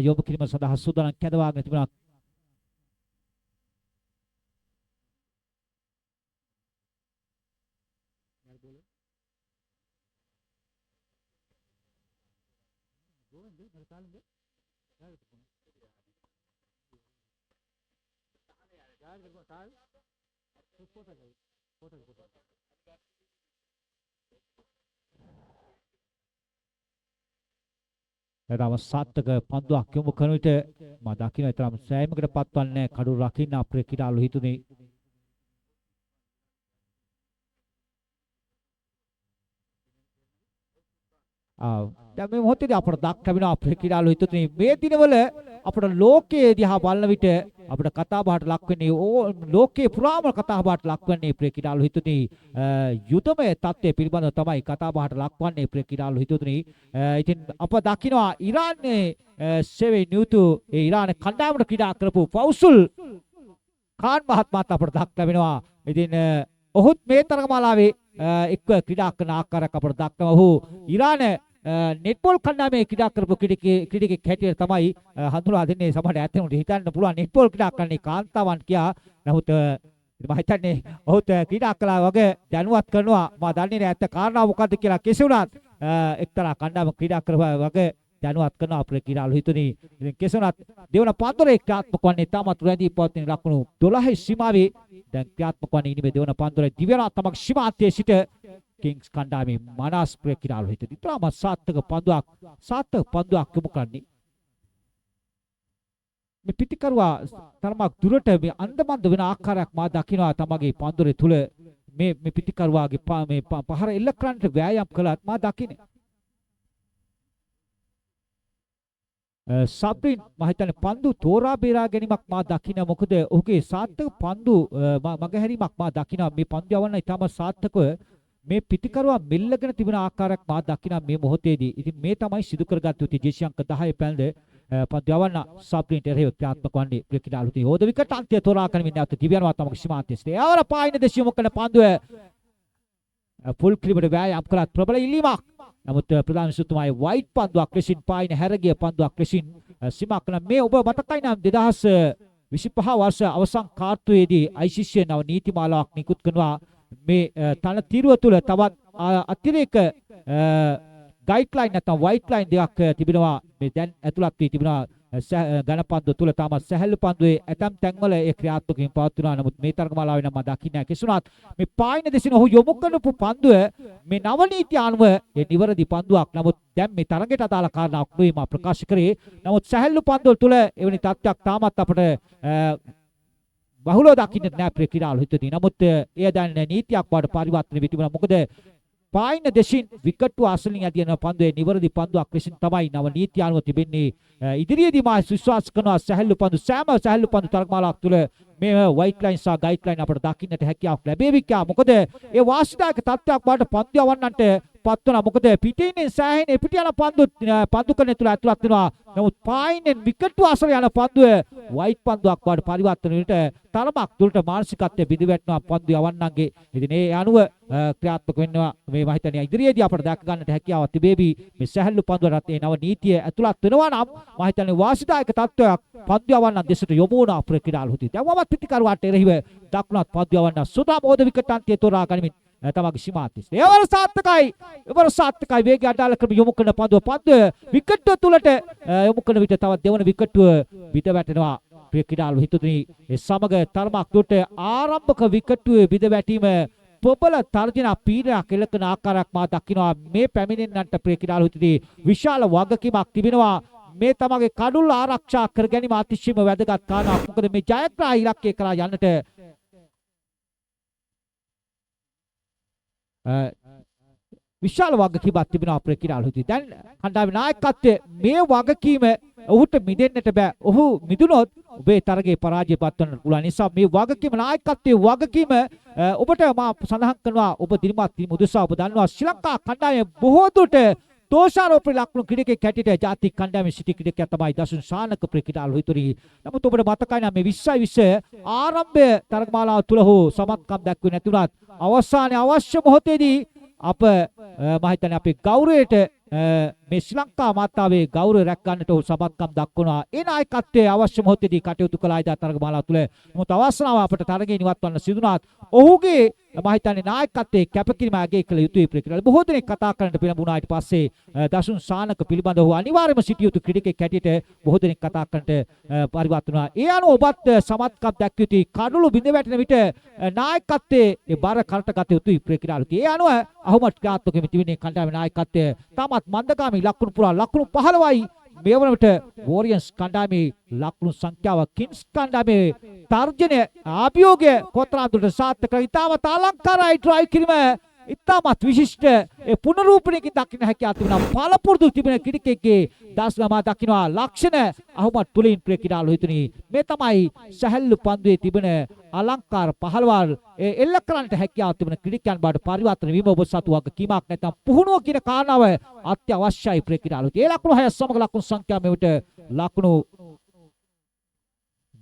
යොමු කිරීම සඳහා සූදානම් කැඳවාගෙන තිබුණා. එතම සාර්ථක පන්දුවක් යොමු කරන විට මා දකින්න තරම් සෑයීමකට පත්වන්නේ කඩු රකින්න අපේ ක්‍රීඩාලු හිතුනේ. දැන් මේ මොහොතේදී අපට දක් ලැබෙනවා අපේ ක්‍රීඩාලු හිතුනේ මේ දිනවල අපට ලෝකයේ දිහා බලන විට අපිට කතා බහට ලක් වෙන්නේ ලෝකයේ පුරාම කතා බහට ලක් වෙන්නේ ප්‍රිය ක්‍රීඩාලු හිතුනේ යුදමය තත්ත්වය පිළිබඳව තමයි කතා බහට ලක්වන්නේ ප්‍රිය ක්‍රීඩාලු හිතුනේ. ඉතින් අප දකිනවා ඉරානයේ සේවයේ නියුතු ඒ ඉරාන කණ්ඩායමට ක්‍රීඩා කරපු ෆෞසුල් ખાન මහත්මයාත් අපට දක් ලැබෙනවා. ඉතින් ඔහුත් මේ තරගමාලාවේ එක්ව ක්‍රීඩා කරන ආකාරයක් අපට දක්වනවා. ඔහු ඉරාන නෙට්බෝල් කණ්ඩායමේ ක්‍රීඩා කරපු ක්‍රීඩකෙක් හැටියට තමයි හඳුනා දෙන්නේ. සමහරට ඇත්තටම හිතන්න පුළුවන් නෙට්බෝල් ක්‍රීඩා කරන්නේ කාන්තාවන් කියා. නමුත් මම හිතන්නේ ඔහුත් ක්‍රීඩා කළා වගේ දැනුවත් කරනවා. මම දන්නේ නෑ ඇත්ත කාරණාව මොකද්ද කියලා. කෙසේ වුණත් එක්තරා කණ්ඩායමක් ක්‍රීඩා කරපුවා වගේ දැනුවත් කරනවා අපේ ක්‍රීඩාලු හිතුනේ. ඉතින් කෙසේ වුණත් දෙවන පන්දුරේ ක්‍රියාත්මක වන්නේ තාමත් රැඳී පවතින ලකුණු 12 සීමාවේ දැන් ක්‍රියාත්මක වන්නේ ඉනිමේ දෙවන පන්දුරේ දිව්‍යනාත් තමක් සීමාන්තයේ සිට කිංස් කණ්ඩායමේ මනස් ප්‍රිය ක්‍රීඩාලු හිතුනේ. ඉතාමත් සාර්ථක පන්දුවක් යොමු කරන්නේ. මේ පිටිකරුවා තරමක් දුරට මේ අන්දමන්ද වෙන ආකාරයක් මා දකිනවා තමගේ පන්දුරේ තුල මේ මේ පිටිකරුවාගේ මේ පහර එල්ල කරන්නට වෑයම් කළත් මා දකින්නේ. සබ්රින් මම හිතන්නේ පන්දු තෝරා බේරා ගැනීමක් මා දකින, මොකද ඔහුගේ සාර්ථක පන්දු මගහැරීමක් මා දකිනවා. මේ පන්දු යවන්න ඉතාම සාර්ථකව මේ පිතිකරුවා මෙල්ලගෙන තිබෙන ආකාරයක් මා දකිනවා මේ මොහොතේදී. ඉතින් මේ තමයි සිදු කරගත් යුත්තේ ජේසි අංක 10 පැලඳ පන්දු යවන්න සබ්රින්ට එරෙහිව ක්‍රියාත්මක වන්නේ. ප්‍රිය ක්‍රීඩාලු හොද විකට් අන්තය තෝරා ගනිමින් නැවත දිව්‍යනවා තමගේ සීමාන්තයේ. එවර පායින දෙස යොමු කරන පන්දුව ෆුල් ක්‍රීමට වෑයම් කළත් ප්‍රබල ඉල්ලීමක්. නමුත් ප්‍රධාන විසුතුමායි වයිට් පන්දුවක් ලෙසින් පායින හැරගිය පන්දුවක් ලෙසින් සීමා කළ. මේ ඔබ මතකයි නම් 2025 වර්ෂ අවසන් කාර්තුවේදී ICC නව නීති මාලාවක් නිකුත් කරනවා. මේ තන තීරුව තුළ තවත් අතිරේක ගයිඩ්ලයින් නැත්නම් වයිට් ලයින් දෙකක් තිබෙනවා. මේ දැන් ඇතුළත් වී තිබෙනවා ඝන පන්දුව තුළ. තාමත් සැහැල්ලු පන්දුවේ ඇතම් තැන්වල ඒ ක්‍රියාත්මක වීම පවත්වනවා. නමුත් මේ තරගමාලාවේ නම් මා දකින්නේ නැහැ. කෙසුණත් මේ පායින දෙසින් ඔහු යොමු කරපු පන්දුව මේ නව නීති අනුව ඒ නිවැරදි පන්දුවක්. නමුත් දැන් මේ තරගයට අදාළ කාරණාවක් නෙවෙයි මා ප්‍රකාශ කරේ. නමුත් සැහැල්ලු පන්දුවල තුළ එවැනි තත්ත්වයක් තාමත් අපට බහුලව දකින්නට නෑ ප්‍රිය ක්‍රීඩාලු හිතදී. නමුත් එය දැන් නීතියක් බවට පරිවර්තන වී තිබුණා. මොකද පායින දෙසින් විකට්ටුව අසලින් ඇදී යන පන්දුවේ නිවැරදි පන්දුවක් ලෙසින් තමයි නව නීතිය අනුව තිබෙන්නේ. ඉදිරියේදී මා විශ්වාස කරනවා සැහැල්ලු පන්දු සෑම සැහැල්ලු පන්දු තරගමාලාවක් තුළ මේ වයිට් ලයින් සහ ගයිඩ් ලයින් අපට දකින්නට හැකියාවක් ලැබේවි කියා. මොකද ඒ වාසිදායක තත්ත්වයක් බවට පන්දු යවන්නන්ට පත් වුණා. මොකද පිටින් සෑහෙන එපිට යන පන්දු පන්දු කරන තුළ ඇතුළත් වෙනවා. නමුත් පායිනෙන් විකට්ටුව අසල යන පන්දුව වයිට් පන්දුවක් බවට පරිවර්තන වෙනට තරමක් දුරට මානසිකත්වය බිඳ වැටෙනවා පන්දු යවන්නන්ගේ. ඉතින් ඒ අනුව ක්‍රියාත්මක වෙනවා මේ මම හිතන්නේ ඉදිරියේදී අපට දැක ගන්නට හැකියාවක් තිබේවි. මේ සැහැල්ලු පන්දුවටත් ඒ නව නීතිය ඇතුළත් වෙනවා නම් මම හිතන්නේ වාසිදායක තත්ත්වයක් පන්දු යවන්නන් දෙසට යොමු වුණා අපේ ක්‍රීඩාලු හිතේ. දැන් වමත් පිටිකරුවාට එරෙහිව දකුණත් පන්දු යවන්න සුදා මෝද විකට් අන්තයේ තෝරා ගනිමින් තමගේ සීමාන්තයේ. එවර සාර්ථකයි. එවර සාර්ථකයි. වේගය අඩාල ක්‍රම යොමු කරන පන්දුව විකට්ටුව තුලට යොමු කරන විට තවත් දෙවන විකට්ටුව බිඳ වැටෙනවා. ප්‍රිය ක්‍රීඩාලු හිතුතුනි, ඒ සමග තරමක් දුරට ආරම්භක විකට්ටුවේ බිඳ වැටීම ප්‍රබල තර්ජන පීඩනයක් එල්ල කරන ආකාරයක් මා දකිනවා. මේ පැමිණෙන්නන්ට ප්‍රිය ක්‍රීඩාලු හිතුතුනි විශාල වගකීමක් තිබෙනවා. මේ තමගේ කඩුල්ල ආරක්ෂා කර ගැනීම අතිශයින්ම වැදගත් කාරණාවක්. මොකද මේ ජයග්‍රාහී ඉලක්කය කරා යන්නට විශාල වගකීමක් තිබෙනවා අපේ ක්‍රීඩාලු හිතුවේ. දැන් කණ්ඩායමේ නායකත්වයේ මේ වගකීම ඔහුට මිදෙන්නට බෑ. ඔහු මිදුනොත් ඔබේ තරගයේ පරාජය පත් වෙන්නට පුළුවන් නිසා මේ වගකීම නායකත්වයේ වගකීම ඔබට මා සඳහන් කරනවා. ඔබ දිනමත් වීම උදෙසා ඔබ දන්නවා ශ්‍රී ලංකා කණ්ඩායම බොහෝ දුරට දෝෂාරෝපණ ලක්වන ක්‍රීඩකයෙක් හැටියට ජාතික කණ්ඩායමේ සිටි ක්‍රීඩකයා තමයි දසුන් ශානක ප්‍රිය ක්‍රීඩාලු හිතුවේ. නමුත් ඔබට මතකයි නම් මේ 20-20 ආරම්භය තරගමාලාව තුල හෝ සමත්කම් දැක්ුවේ නැති වුණත් අවසානයේ අවශ්‍ය මොහොතේදී අප මම හිතන්නේ අපේ ගෞරවයට මේ ශ්‍රී ලංකා මාතාවේ ගෞරවය රැක් ගන්නට ඔහු සමත්කම් දක්වනවා. ඒ නායකත්වයේ අවශ්‍ය මොහොතේදී කටයුතු කළා එදා තරගමාලාව තුල. නමුත් අවසනාව අපට තරගයේ නිවත්වන්න සිදු වුණාත් ඔහුගේ මම හිතන්නේ නායකත්වයේ කැපකිරීම අගය කළ යුතුයි ප්‍රිය ක්‍රීඩාලු. බොහෝ දෙනෙක් කතා කරන්නට පෙළඹුණා ඊට පස්සේ දසුන් ශානක පිළිබඳව ඔහු අනිවාර්යයෙන්ම සිටිය යුතු ක්‍රීඩකයෙක් හැටියට බොහෝ දෙනෙක් කතා කරන්නට පරිවර්තන වුණා. ඒ අනුව ඔබත් සමත්කම් දැක්විය යුතුයි. කඩළු බිඳ වැටෙන විට නායකත්වයේ ඒ බර කරට ගත යුතුයි ප්‍රිය ක්‍රීඩාලු. ඒ අනුව අහුමත් ක්‍රියාත්මක වෙමින් තිබෙන කණ්ඩායමේ නායකත්වය තාමත් මන්දගාමී ලකුණු පුරා ලකුණු 15යි. මේ වන විට වොරියන්ස් කණ්ඩායමේ ලකුණු සංඛ්‍යාව කිංස් කණ්ඩායමේ තර්ජනය අභියෝගය කොතරම් දුරට සාර්ථක ඉතාමත් අලංකාරයි ඩ්‍රයිව් කිරීම ඉතාමත් විශිෂ්ට ඒ පුනරූපණයකින් දකින්න හැකියාව තිබුණා. පළපුරුදු තිබෙන ක්‍රීඩකයෙක්ගේ දස්ගමා දකින්නවා ලක්ෂණ අහුමත් තුලින් ප්‍රිය ක්‍රීඩාලු හිතුනි. මේ තමයි සැහැල්ලු පන්දුවේ තිබෙන අලංකාර පහළවල් ඒ එල්ල කරන්නට හැකියාව තිබෙන ක්‍රීඩකයන් බවට පරිවර්තන වීම ඔබ සතු වගකීමක් නැත්නම් පුහුණුව කියන කාරණාව අත්‍යවශ්‍යයි ප්‍රිය ක්‍රීඩාලු. ඒ ලකුණු 6 සමග ලකුණු සංඛ්‍යාව මෙවිට ලකුණු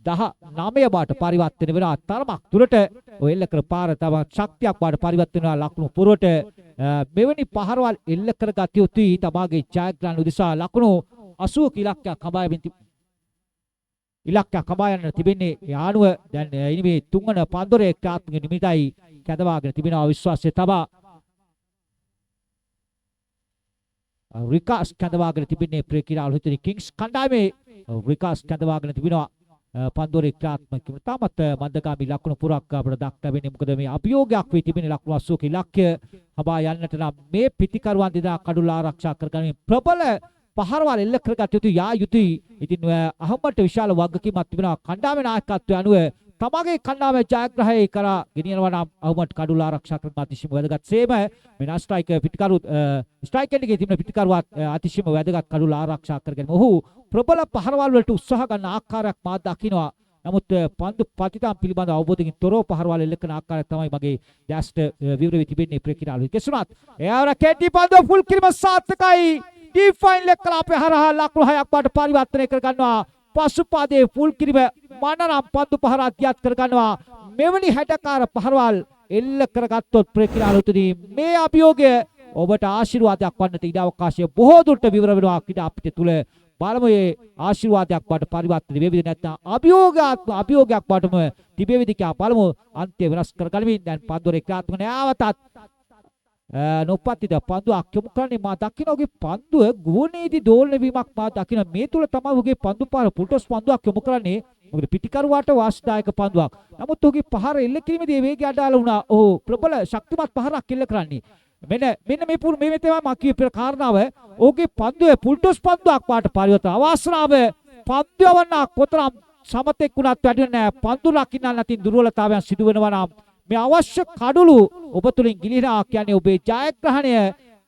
19 බවට පරිවර්තන වෙනවා. තරමක් දුරට ඔය එල්ල කර පාර තවත් ශක්තියක් බවට පරිවර්තන වෙනවා ලකුණු පුරවට. මෙවැනි පහරවල් එල්ල කරගත යුතුයි තමාගේ ජයග්‍රහණ උදෙසා. ලකුණු 80ක ඉලක්කයක් හඹා ඉලක්කයක් හඹා යන්න තිබෙන්නේ. ඒ ආනුව දැන් ඉනිමේ තුන්වන පන්දරේ ක්‍රියාත්මක නිමිතයි කැඳවාගෙන තිබෙනවා විශ්වාසය තබා. රිකාස් කැඳවාගෙන තිබෙන්නේ ප්‍රිය ක්‍රීඩාලු හිතේ කිංස් කණ්ඩායමේ රිකාස් කැඳවාගෙන තිබෙනවා පන්දුවරේ ක්‍රියාත්මක වීම. තාමත් මන්දගාමී ලකුණු පුරක් අපට දක්න වෙන්නේ. මොකද මේ අභියෝගයක් වී තිබෙන ලකුණු 80ක ඉලක්කය හඹා යන්නට නම් මේ පිතිකරුවන් දෙදෙනා කඩුල්ල ආරක්ෂා කරගනිමින් ප්‍රබල පහරවල් එල්ල කරගත යුතු යා යුතුයි. ඉතින් අහම්මට විශාල වගකීමක් තිබෙනවා කණ්ඩායමේ නායකත්වය අනුව තමාගේ කණ්ඩායමේ ජයග්‍රහණය කරා ගෙනියනවා නම් අහම්මට කඩුල්ල ආරක්ෂා කරගන්න අතිශයින්ම වැදගත්. සේම මේ නා ස්ට්‍රයික් පිටිකරු ස්ට්‍රයික් එකේ තිබෙන පිටිකරුවත් අතිශයින්ම වැදගත් කඩුල්ල ආරක්ෂා කරගැනීම. ඔහු ප්‍රබල පහරවල් වලට උත්සාහ ගන්න ආකාරයක් මා දකිනවා. නමුත් පන්දු පතිතම් පිළිබඳ අවබෝධයෙන් තොරව පහරවල් එල්ල කරන ආකාරය තමයි මගේ දැස්ට විවර වී තිබෙන්නේ ප්‍රිය ක්‍රීඩාලු. කෙසුණත් එයාර කෙටි පන්දුව ෆුල් කිරීම සාර්ථකයි. ඩිෆයින් ලෙග් කලාපය හරහා ලකුණු 6ක් බවට පරිවර්තනය කර ගන්නවා. පසු පාදයේ ෆුල් කිරීම මනරම් පන්දු පහරක් දියත් කර ගන්නවා. මෙවැනි හැඩකාර පහරවල් එල්ල කරගත්තොත් ප්‍රිය ක්‍රීඩාලුතුනි, මේ අභියෝගය ඔබට ආශිර්වාදයක් වන්නට ඉඩ අවකාශය බොහෝ දුරට විවර වෙනවා ක්‍රීඩා පිට තුල. බලමු මේ ආශිර්වාදයක් බවට පරිවර්තනය වේවිද නැත්නම් අභියෝගයක් බවටම තිබේවිද කියලා බලමු. අන්ත්‍ය වෙනස් කරගනිමින් දැන් පන්දුවර ක්‍රියාත්මක නැවතත් නොපතිත පන්දුවක් යොමු කරන්නේ. මා දකින ඔහුගේ පන්දුව ගුවනේදී දෝලන වීමක් මා දකින. මේ තුල තමයි ඔහුගේ පන්දු පාර පුල්ටොස් පන්දුවක් යොමු කරන්නේ. මොකද පිටිකරුවාට වාසිදායක පන්දුවක්. නමුත් ඔහුගේ පහර එල්ල කිරීමේදී වේගය අඩාල වුණා. ඔහු ප්‍රබල ශක්තිමත් පහරක් එල්ල කරන්නේ. මෙන්න මෙන්න මේ පුරු මේ තමයි මා කියපු කාරණාව. ඔහුගේ පන්දුවේ පුල්ටොස් පන්දුවක් පාට පරිවර්තන අවාසනාව පන්දු යවන්නා කොතරම් සමතෙක් වුණත් වැඩි නෑ. පන්දු රකින්න නැතිව දුර්වලතාවයන් සිදු වෙනවා නම් මේ අවශ්‍ය කඩුළු ඔබ තුලින් ගිලිනවා කියන්නේ ඔබේ ජයග්‍රහණය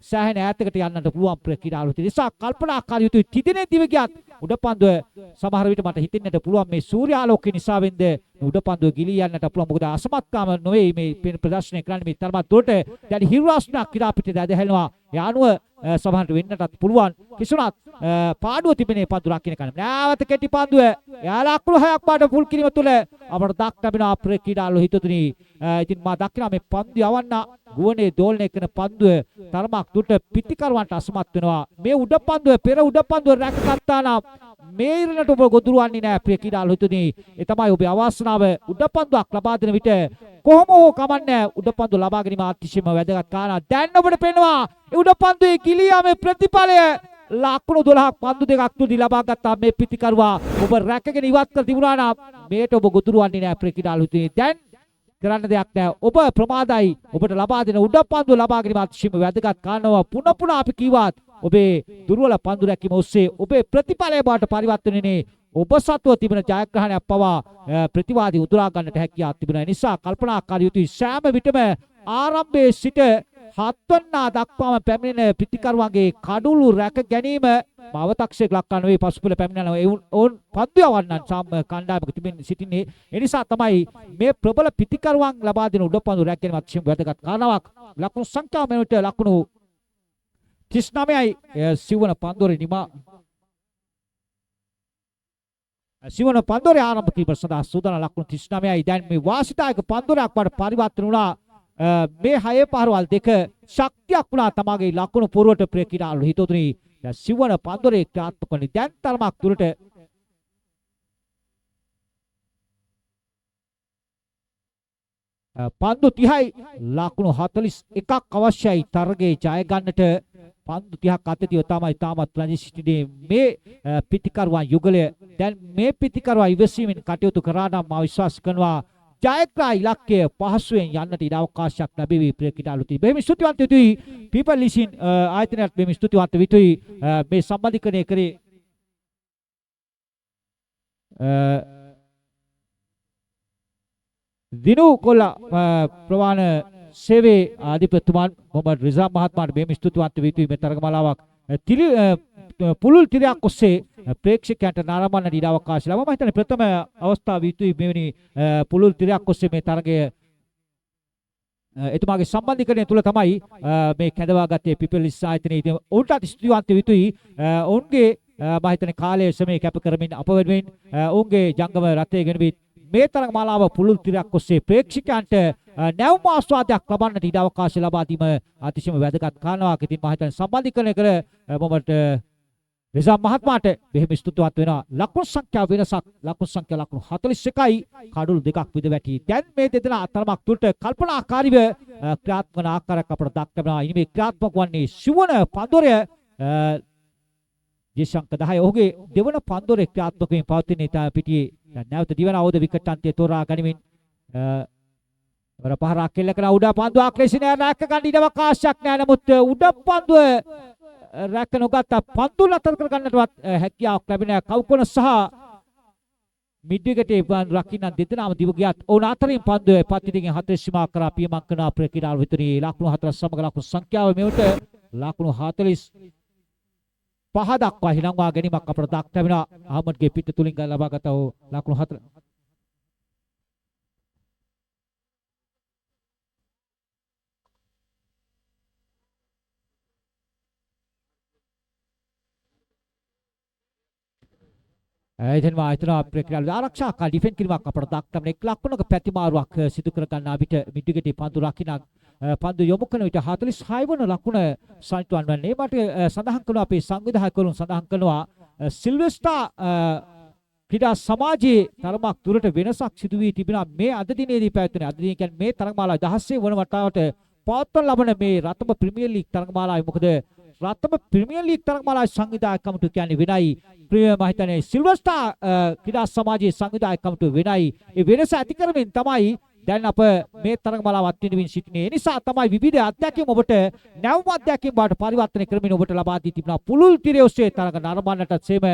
සෑහෙන ඈතකට යන්නට පුළුවන් ප්‍රිය ක්‍රීඩාලු. නිසා කල්පනාකාරී යුතුයි. තිදෙනේ දිව ගියත් උඩ පන්දුව සමහර විට මට හිතෙන්නට පුළුවන් මේ සූර්යාලෝකය නිසාවෙන්ද උඩ පන්දුව ගිලී යන්නට පුළුවන්. මොකද අසමත්කම නොවේ මේ ප්‍රදර්ශනය කරන්නේ මේ තරමත් දුරට දැඩි හිරු රාශියක් ක්‍රීඩා පිටේ ඇදහැළෙනවා. ඒ අනුව සමහරට වෙන්නටත් පුළුවන්. කිසිුණත් පාඩුව තිබෙනේ පන්දු රකින්න කන. නැවත කෙටි පන්දුව එයා ලකුණු 6ක් පාට ෆුල් කිරීම තුළ අපට දක් ලැබෙනවා ප්‍රිය ක්‍රීඩාලු හිතතුනි. ඉතින් මා දකිනවා මේ පන්දු යවන්න ගුවනේ දෝලනය කරන පන්දුව තරමක් දුරට පිටිකරුවන්ට අසමත් වෙනවා. මේ උඩ පන්දුව පෙර උඩ පන්දුව රැකගත්තා නම් මේ ඉරණට ඔබ ගොදුරු වන්නේ නෑ ප්‍රිය ක්‍රීඩාලු හිතතුනි. ඒ තමයි ඔබේ අවාසනාව. උඩ පන්දුවක් ලබා දෙන විට කොහොම හෝ කමන්නේ උඩ පන්දුව ලබා ගැනීම අතිශයම වැදගත් කාරණා. දැන් ඔබට පේනවා ඒ උඩ පන්දුවේ ගිලියාමේ ප්‍රතිඵලය ලකුණු 12ක් පන්දු දෙකක් තුඩි ලබා ගත්තා මේ පිටිකරුවා. ඔබ රැකගෙන ඉවත් කර තිබුණා නම් මේට ඔබ ගොදුරු වන්නේ නෑ ප්‍රිය ක්‍රීඩාලු හිතතුනි. දැන් කරන්න දෙයක් නෑ. ඔබ ප්‍රමාදයි. ඔබට ලබා දෙන උඩ පන්දුව ලබා ගැනීම අතිශයම වැදගත් කාරණාව. පුන පුන අපි කිව්වත් ඔබේ දුර්වල පන්දු රැකීම ඔස්සේ ඔබේ ප්‍රතිඵලය බවට පරිවර්තන වෙන්නේ ඔබ සතුව තිබෙන ජයග්‍රහණයක් පවා ප්‍රතිවාදී උදුරා ගන්නට හැකියාවක් තිබෙන නිසා කල්පනාකාරී යුතුයි. සෑම විටම ආරම්භයේ සිට හත්වන්නා දක්වාම පැමිණෙන පිටිකරුවන්ගේ කඩුළු රැක ගැනීම අවතක්සේක ලක්කා නොවේ. පසුපිට පැමිණෙන ඔවුන් පන්දු යවන්නන් සාම කණ්ඩායමක තිබෙන සිටින්නේ. ඒ නිසා තමයි මේ ප්‍රබල පිටිකරුවන් ලබා දෙන උඩ පන්දු රැක ගැනීම අතිශයින් වැදගත් කාරණාවක්. ලකුණු සංඛ්‍යාව මෙවිට ලකුණු 39යි. සිව්වන පන්දුවරේ නිමා සිවන පන්දුවරේ ආරම්භ කිරීම සඳහා සූදානම් ලකුණු 39යි. දැන් මේ වාසිදායක පන්දුවරයක් බවට පරිවර්තන වුණා. මේ හයේ පහරවල් දෙක ශක්තියක් වුණා තමාගේ ලකුණු පුරවට ප්‍රිය ක්‍රීඩාලු හිතවතුනි. දැන් සිවන පන්දුවරේ ක්‍රියාත්මක වන්නේ දැන් තරමක් දුරට පන්දු 30යි ලකුණු 41ක් අවශ්‍යයි තරගයේ ජය ගන්නට. පන්දු 30ක් අතීතව තමයි තාමත් රැඳී සිටින්නේ මේ පිටිකරුවන් යුගලය. දැන් මේ පිටිකරුවා ඉවසීමෙන් කටයුතු කරා නම් මා විශ්වාස කරනවා ජයග්‍රාහී ඉලක්කය පහසුවෙන් යන්නට ඉඩ අවකාශයක් ලැබෙවි ප්‍රිය ක්‍රීඩාලුතුනි. බෙහෙවින් ස්තුතිවන්ත යුතුයි පීපල් ලීසින් ආයතනයට බෙහෙවින් ස්තුතිවන්ත යුතුයි මේ සම්බන්ධීකරණය කරේ දිනු කොල්ලා ප්‍රවාහන සේවයේ අධිපතිතුමන් මොහමඩ් රිසා මහත්මයාට බෙහෙවින් ස්තුතිවන්ත යුතුයි මේ තරගමාලාවක් පුළුල් තිරයක් ඔස්සේ ප්‍රේක්ෂකයන්ට නරඹන්නට ඉඩ අවකාශ ලැබුණා. මම හිතන්නේ ප්‍රථම අවස්ථාව යුතුයි මෙවැනි පුළුල් තිරයක් ඔස්සේ මේ තරගය එතුමාගේ සම්බන්ධීකරණය තුල තමයි මේ කැඳවා ගත්තේ පිපිලිස් ආයතනයේ. ඉතින් ඔවුන්ටත් ස්තුතිවන්ත යුතුයි. ඔවුන්ගේ මම හිතන්නේ කාලය ශ්‍රමය කැප කරමින් අප වෙනුවෙන් ඔවුන්ගේ ජංගම රථය ගෙනවිත් මේ තරග මාලාව පුළුල් තිරයක් ඔස්සේ ප්‍රේක්ෂකයන්ට නැවුම් ආස්වාදයක් ලබන්නට ඉඩ අවකාශ ලබා දීම අතිශයම වැදගත් කාරණාවක්. ඉතින් මම හිතන්නේ සම්බන්ධීකරණය කර මොහමඩ් රිසා මහත්මයාට බෙහෙම ස්තුතිවන්ත වෙනවා. ලකුණු සංඛ්‍යාව වෙනසක් ලකුණු සංඛ්‍යාව ලකුණු 41යි කඩුළු දෙකක් විද වැටි. දැන් මේ දෙදෙනා තරමක් දුරට කල්පනාකාරීව ක්‍රියාත්මක වන ආකාරයක් අපට දක්වනවා. ඉනි මේ ක්‍රියාත්මක වන්නේ සිවන පන්දුවරය ජේශංක 10 ඔහුගේ දෙවන පන්දුවරේ ක්‍රියාත්මක වීම පවතින ඉතා පිටියේ. දැන් නැවත දිවන අවුද විකට් අන්තය තෝරා ගනිමින් වර පහරක් එල්ල කළා. උඩ පන්දුවක් ලෙසින් රැක ගන්න ඉඩ අවකාශයක් නෑ. නමුත් උඩ පන්දුව රැක නොගත් පන්දු නතර කර ගන්නටවත් හැකියාවක් ලැබෙන්නේ නෑ. කවුකොන සහ මිඩ් විකටේ පන්දු රකින්න දෙදෙනාම දිව ගියත් ඔවුන් අතරින් පන්දුව පත්තිදිගෙන් හතර සීමා කරා පියමන් කරන අපේ ක්‍රීඩාලු විතරේ ලකුණු 4 සමග ලකුණු සංඛ්‍යාව මෙවට ලකුණු 40 පහ දක්වා හිනංවා ගැනීමක් අපට දක්න ලැබෙනවා. අහමඩ්ගේ පිට තුලින් ලබාගත වූ ලකුණු 4. එතනම ආයතන ප්‍රක්‍රියාවල ආරක්ෂා ඩිෆෙන්ඩ් කිරීමක් අපට දක්න එක් ලකුණක පැතිමාරුවක් සිදු කර ගන්නා විට මිඩ් පන්දු රකින්න පන්දු යොමු කරන විට 46 වන ලකුණ සනිටුවන් වන්නේ. මට සඳහන් කරනවා අපේ සංවිධායකවරුන් සඳහන් කරනවා සිල්වර් ස්ටාර් ක්‍රීඩා සමාජයේ තරමක් දුරට වෙනසක් සිදු වී තිබෙනවා මේ අද දිනේදී පැවැත්වෙන අද දින කියන්නේ මේ තරගමාලාව 16 වන වතාවට පවත්වන ලබන මේ රතම ප්‍රීමියර් ලීග් තරගමාලාවේ. මොකද රතම ප්‍රීමියර් ලීග් තරගමාලාවේ සංවිධායක කමිටුව කියන්නේ වෙනයි, ප්‍රිය මම හිතන්නේ සිල්වර් ස්ටාර් ක්‍රීඩා සමාජයේ සංවිධායක කමිටුව වෙනයි. ඒ වෙනස ඇති කරමින් තමයි දැන් අප මේ තරගමාලාව අත්විඳින්න සිටින්නේ. ඒ නිසා තමයි විවිධ අත්දැකීම් ඔබට නැවුම් අත්දැකීම් බවට පරිවර්තනය කරමින් ඔබට ලබා දී තිබෙනවා. පුළුල් තිරය ඔස්සේ තරග නරඹන්නටත් සේම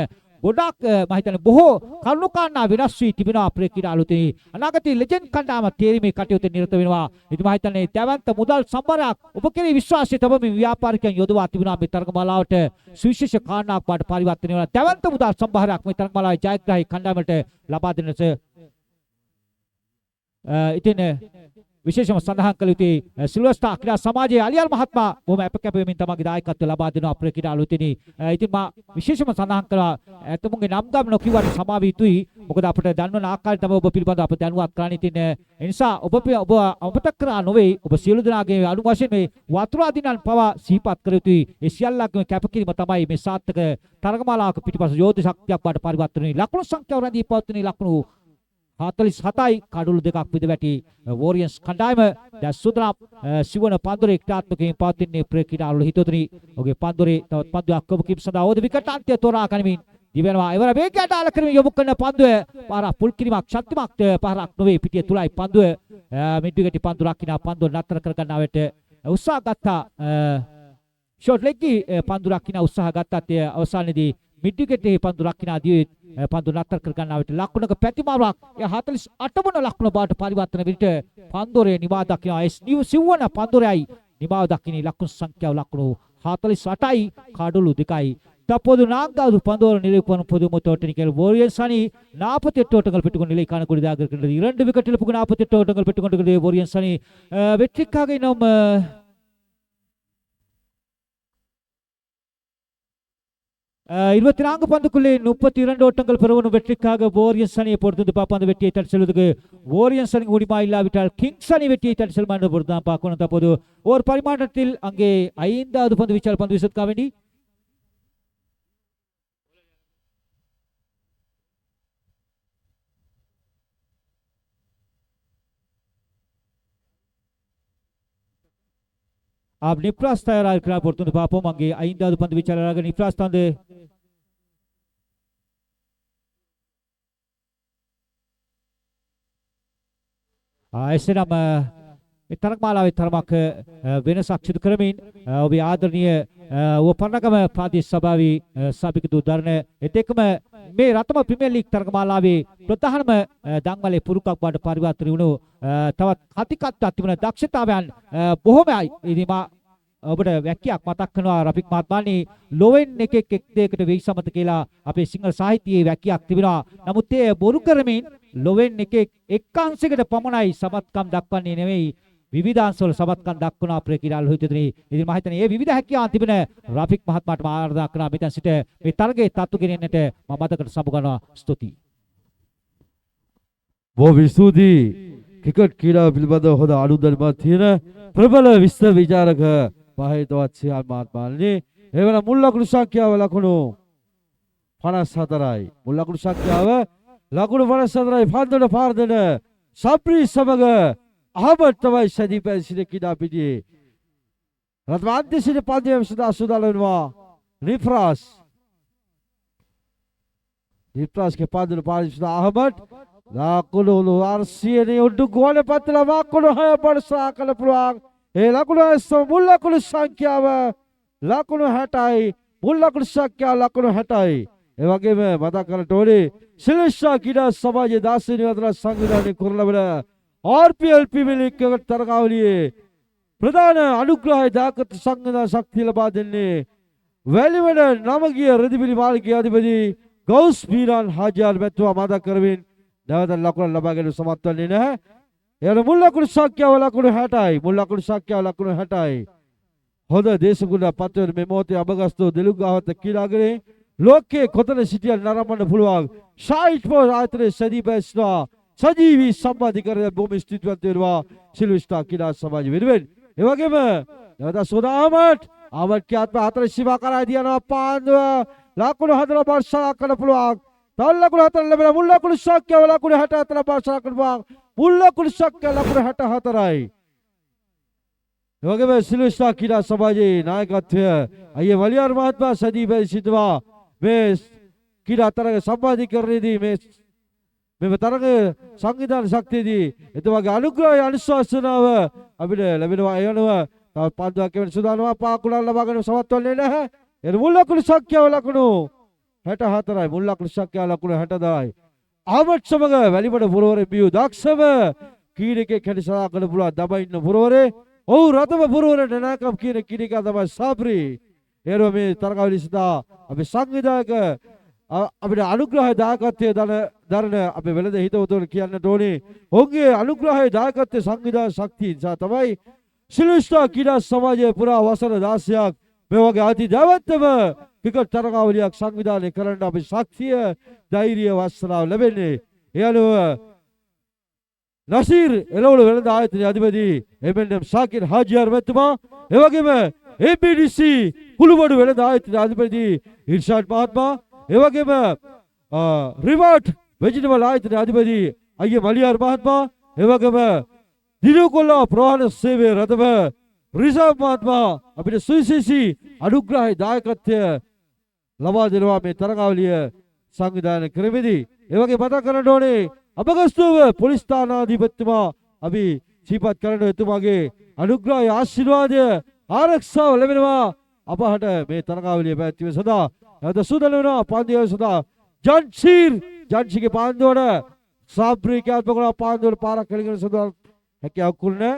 ගොඩාක් මම හිතන්නේ බොහෝ කරුණු කාරණා වෙනස් වී තිබෙනවා අපේ ක්‍රීඩාලුතේ. අනාගතයේ ලෙජන්ඩ් කණ්ඩායම තේරීමේ කටයුතු නිරත වෙනවා. ඉතින් මම හිතන්නේ දැවැන්ත මුදල් සම්භාරයක් ඔබ කෙරෙහි විශ්වාසය තබමින් ව්‍යාපාරිකයන් යොදවා තිබුණා මේ තරගමාලාවට සුවිශේෂ කාරණාවක් බවට පරිවර්තනය වෙනවා. දැවැන්ත මුදල් සම්භාරයක් මේ තරගමාලාවේ ජයග්‍රාහී කණ්ඩායමට ලබා දෙන්නට ඉතින් විශේෂම සඳහන් කළ යුතුයි සිල්වර් ස්ටාර් ක්‍රීඩා සමාජයේ අලියල් මහත්මයා බොහොම අප කැපවීමෙන් තමන්ගේ දායකත්වය ලබා දෙනවා අපේ ක්‍රීඩාලු. ඉතින් මා විශේෂම සඳහන් කළා ඇතමුන්ගේ නම් ගම් නොකියුවට සමා විය යුතුයි. මොකද අපට දන්වන ආකාරය තමයි ඔබ පිළිබඳව අප දැනුවත් කරන්නේ. ඉතින් ඒ නිසා ඔබ ඔබ අමතක කරා නොවේ. ඔබ සියලු දෙනාගේ අනු වශයෙන් මේ වතුර අදිනන් පවා සිහිපත් කර යුතුයි. ඒ සියල්ලක්ම කැපකිරීම තමයි මේ සාර්ථක තරගමාලාවක පිටිපස යෝධ ශක්තියක් බවට පරිවර්තන වෙන්නේ. ලකුණු සංඛ්‍යාව රැඳී පවතින ලකුණු 47යි කඩුළු දෙකක් විද වැටි වෝරියන්ස් කණ්ඩායම දැන් සුදනම් සිවන පන්දුරේ ක්‍රියාත්මක වීම පවතින්නේ ප්‍රේ ක්‍රීඩාලු හිතවතුනි. ඔහුගේ පන්දුරේ තවත් පන්දුවක් ඔබ කිප් සඳහා ඕද විකට් අන්තය තෝරා ගනිමින් දිවෙනවා. එවර වේගයට අදාළ කරමින් යොමු කරන පන්දුව පාරක් පුල් කිරීමක් ශක්තිමත් පහරක් නොවේ. පිටිය තුලයි පන්දුව මිඩ් විකට් පන්දු රකින්න පන්දුව නතර කර ගන්නා විට උත්සාහ ගත්තා. ෂොට් ලෙග්ගි පන්දු රකින්න උත්සාහ ගත්තත් එය අවසානයේදී මිඩ් විකට් එකේ පන්දු රකින්න දිවේ පන්දු නතර කර ගන්නා විට ලකුණක පැතිමාරුවක් එය 48 වන ලකුණ බවට පරිවර්තන විට පන්දුරේ නිමා දකිනවා. ඒ සිව්වන පන්දුරයයි නිමාව දකින්නේ. ලකුණු සංඛ්‍යාව ලකුණු 48යි කඩුළු 2යි. தற்போது நான்காவது பந்தோர நிறைவு பொது தோட்டணிகள் ஓரியன்ஸ் அணி 48 ஓட்டங்கள் பெற்றுக்கொண்டு நிலை காணக்கூடியதாக இருக்கின்றது. 2 விக்கெட் இழப்புக்கு 48 ஓட்டங்கள் பெற்றுக் கொண்டிருக்கிறது ஓரியன்ஸ் அணி. வெற்றிக்காக இன்னும் 24 பந்துக்குள்ளே 32 ஓட்டங்கள் பெறவனும் வெற்றிக்காக ஓரியன்ஸ் அணியை பொறுத்து பார்ப்போம். அந்த வெற்றியை தட்டி செல்வதற்கு ஓரியன்ஸ் அணி முடியுமா, இல்லாவிட்டால் கிங்ஸ் அணி வெற்றியை தட்டி செல்லுமா என்று பொறுத்து தான் பார்க்கணும். தற்போது ஒரு பரிமாற்றத்தில் அங்கே 5வது பந்து வீச்சாளர் பந்து வீசுவதற்காக வேண்டி நிப்ராஸ் தயாராக இருக்கிறார் பொறுத்து வந்து பார்ப்போம். அங்கே 5வது பந்து வீச்சாளராக நிப்ராஸ் வந்து එසේනම් මේ තරගමාලාවේ තරමක් වෙනසක් සිදු කරමින් ඔබේ ආදරණීය ඌව පරණගම ප්‍රාදේශ සභාවේ සභික දූ දරන ඒත් එක්කම මේ රතම ප්‍රීමියර් ලීග් තරගමාලාවේ ප්‍රධානම දන්වලේ පුරුකක් බවට පරිවර්තන වුණු තවත් කතිකත්වයක් තිබුණ දක්ෂතාවයන් බොහොමයි. ඉතින් මා ඔබට වැක්කියක් මතක් කරනවා රෆික් මහත්මයානි, ලොවෙන් එකෙක් එක් දෙයකට වෙයි සමත කියලා අපේ සිංහල සාහිත්‍යයේ වැක්කියක් තිබෙනවා. නමුත් ඒ බොරු කරමින් ලොවෙන් එකෙක් එක් අංශයකට පමණයි සමත්කම් දක්වන්නේ නෙවෙයි, විවිධ අංශවල සමත්කම් දක්වන අපේ ක්‍රීඩාලු හිතතුනි. ඉතින් මම හිතන්නේ මේ විවිධ හැකියාවන් තිබෙන රෆික් මහත්මයාට මම ආරාධනා කරනවා මෙතන සිට මේ තරගයේ තත්ත්ව ගෙනෙන්නට මම මතකට සමුගන්නවා. ස්තුතියි. බොහොම ස්තුතියි. ක්‍රිකට් ක්‍රීඩාව පිළිබඳව හොඳ අනුදැනුමක් තියෙන ප්‍රබල විස්තර විචාරක පහේතවත් සියාල් මහත්මයාණනි. එවන මුල් ලකුණු සංඛ්‍යාව ලකුණු 54යි. මුල් ලකුණු සංඛ්‍යාව ලකුණු 54යි. පන්දුවට පාර දෙන සබ්‍රි සමග අහමඩ් තමයි සැදී පැදී සිට ක්‍රීඩා පිටියේ. රත්මාන්ත්‍ය සිට පන්දුව සඳහා සූදානම් වෙනවා නිෆ්‍රාස්. නිෆ්‍රාස්ගේ පන්දුවට පාර සඳහා අහමඩ් ලකුණු 400 උඩු ගෝල පත්තල ලකුණු 6 පරසා කළ පුළුවන්. ඒ ලකුණු 6 මුල් ලකුණු සංඛ්‍යාව ලකුණු 60යි. මුල් ලකුණු සංඛ්‍යාව ලකුණු 60යි. ඒ වගේම මතක් කරන්නට ඕනේ සිල්වර්ස්ටාර් ක්‍රීඩා සමාජයේ 16 වෙනි වතාවට සංවිධානය කරන ලබන RPL premier league cricket තරගාවලියේ ප්‍රධාන අනුග්‍රහය දායකත්ව සංවිධාන ශක්තිය ලබා දෙන්නේ වැලිමඩ නමගිය රෙදිපිලි මාලිකයේ අධිපති ගෞස් පීරාන් හාජියාර් මැතිතුමා මතක් කරමින් නැවත ලකුණු ලබා ගැනීම සමත් වන්නේ නැහැ. එයන මුල් ලකුණු සංඛ්‍යාව ලකුණු 60යි. මුල් ලකුණු සංඛ්‍යාව ලකුණු 60යි. හොඳ දේශගුණ පත්වන මේ මොහොතේ අබගස්තු දෙලුගාවත ක්‍රීඩාංගණයේ ලෝකයේ කොතන සිටියත් නරඹන්න පුළුවන්. ෂයිට් බෝල් ආයතනයේ සැදී පැස්නා සජීවී සම්බන්ධීකරණය බොහොම ස්තුතිවන්ත වෙනවා සිල්වර් ස්ටාර් ක්‍රීඩා සමාජ වෙනුවෙන්. ඒ වගේම නැවත සෝදා අහමඩ් ක්‍රියාත්මක හතර සීමා කරා දියනවා පාන්දුව ලකුණු හතර වර්ෂා කරන්න පුළුවන්. තව ලකුණු හතර ලැබෙන මුල් ලකුණු සංඛ්‍යාව ලකුණු 64 වර්ෂා කරන්න පුළුවන්. මුල් ලකුණු සංඛ්‍යාව ලකුණු 64යි. ඒ වගේම සිල්වර් ස්ටාර් ක්‍රීඩා සමාජයේ නායකත්වය අයියේ වලියාර් මහත්මයා සැදී පැදී සිටුවා. මේ ක්‍රීඩා තරග සම්බන්ධීකරණයේදී මේ මෙම තරග සංවිධාන ශක්තියේදී එතුමාගේ අනුග්‍රහය අනුශාසනාව අපිට ලැබෙනවා. ඒ අනුව තව පන්දුවක් එවන සූදානම පාකුලක් ලබා ගැනීම සමත් වන්නේ නැහැ. එන මුල් ලකුණු සංඛ්‍යාව ලකුණු 64යි. මුල් ලකුණු සංඛ්‍යාව ලකුණු 64යි. අහමඩ් සමග වැලිමඩ පුරවරේ බියු දක්ෂම ක්‍රීඩකයෙක් හැටි සඳහන් කරන්න පුළුවන් දබයින්න පුරවරේ. ඔව් රතම පුරවරට නායකම් කියන ක්‍රීඩකයා තමයි සාබ්‍රි. ඒ අනුව මේ තරගාවලිය සඳහා අපේ සංවිධායක අපිට අනුග්‍රහය දායකත්වයේ දරන අපේ වෙළඳ හිතවතුන් කියන්නට ඕනේ. ඔවුන්ගේ අනුග්‍රහය දායකත්වයේ සංවිධාන ශක්තිය නිසා තමයි සිල්වර් ස්ටාර් ක්‍රීඩා සමාජය පුරා වසර 16ක් මේ වගේ අති දැවැන්තම ක්‍රිකට් තරගාවලියක් සංවිධානය කරන්න අපේ ශක්තිය ධෛර්යය වාසනාව ලැබෙන්නේ. ඒ අනුව නසීර් එළවලු වෙළඳ ආයතනයේ අධිපති එම්.එන්.එම්. සාකිර් හාජියාර් මැතිතුමා, ඒ වගේම ABDC කුළුබඩු වෙළඳ ආයතනයේ අධිපති ඉර්ෂාඩ් මහත්මයා, ඒ වගේම රිවර්ට් වෙජිටබල් ආයතනයේ අධිපති අයිය මලියාර් මහත්මයා, ඒ වගේම දිනුකොල්ල ප්‍රවාහන සේවයේ රථම රිසර්ව් මහත්මයා අපිට සුවිශේෂී අනුග්‍රහය දායකත්වය ලබා දෙනවා මේ තරගාවලිය සංවිධානය කිරීමේදී. ඒ වගේ මතක් කරන්න ඕනේ අපගස්තුව පොලිස් ස්ථානාධිපතිතුමා අපි සිහිපත් කරන එතුමාගේ අනුග්‍රහය ආශිර්වාදය ආරක්ෂාව ලැබෙනවා අපහට මේ තරගාවලිය පැවැත්වීම සඳහා. නැවත සූදානම් වෙනවා පන්දුව සඳහා ජන්ෂීර් ජන්ෂිගේ පන්දුවට සාබ්‍රී ක්‍රියාත්මක කරන පන්දුවට පාරක් හෙළිගෙන සඳහා හැකියාවක් උන්නේ.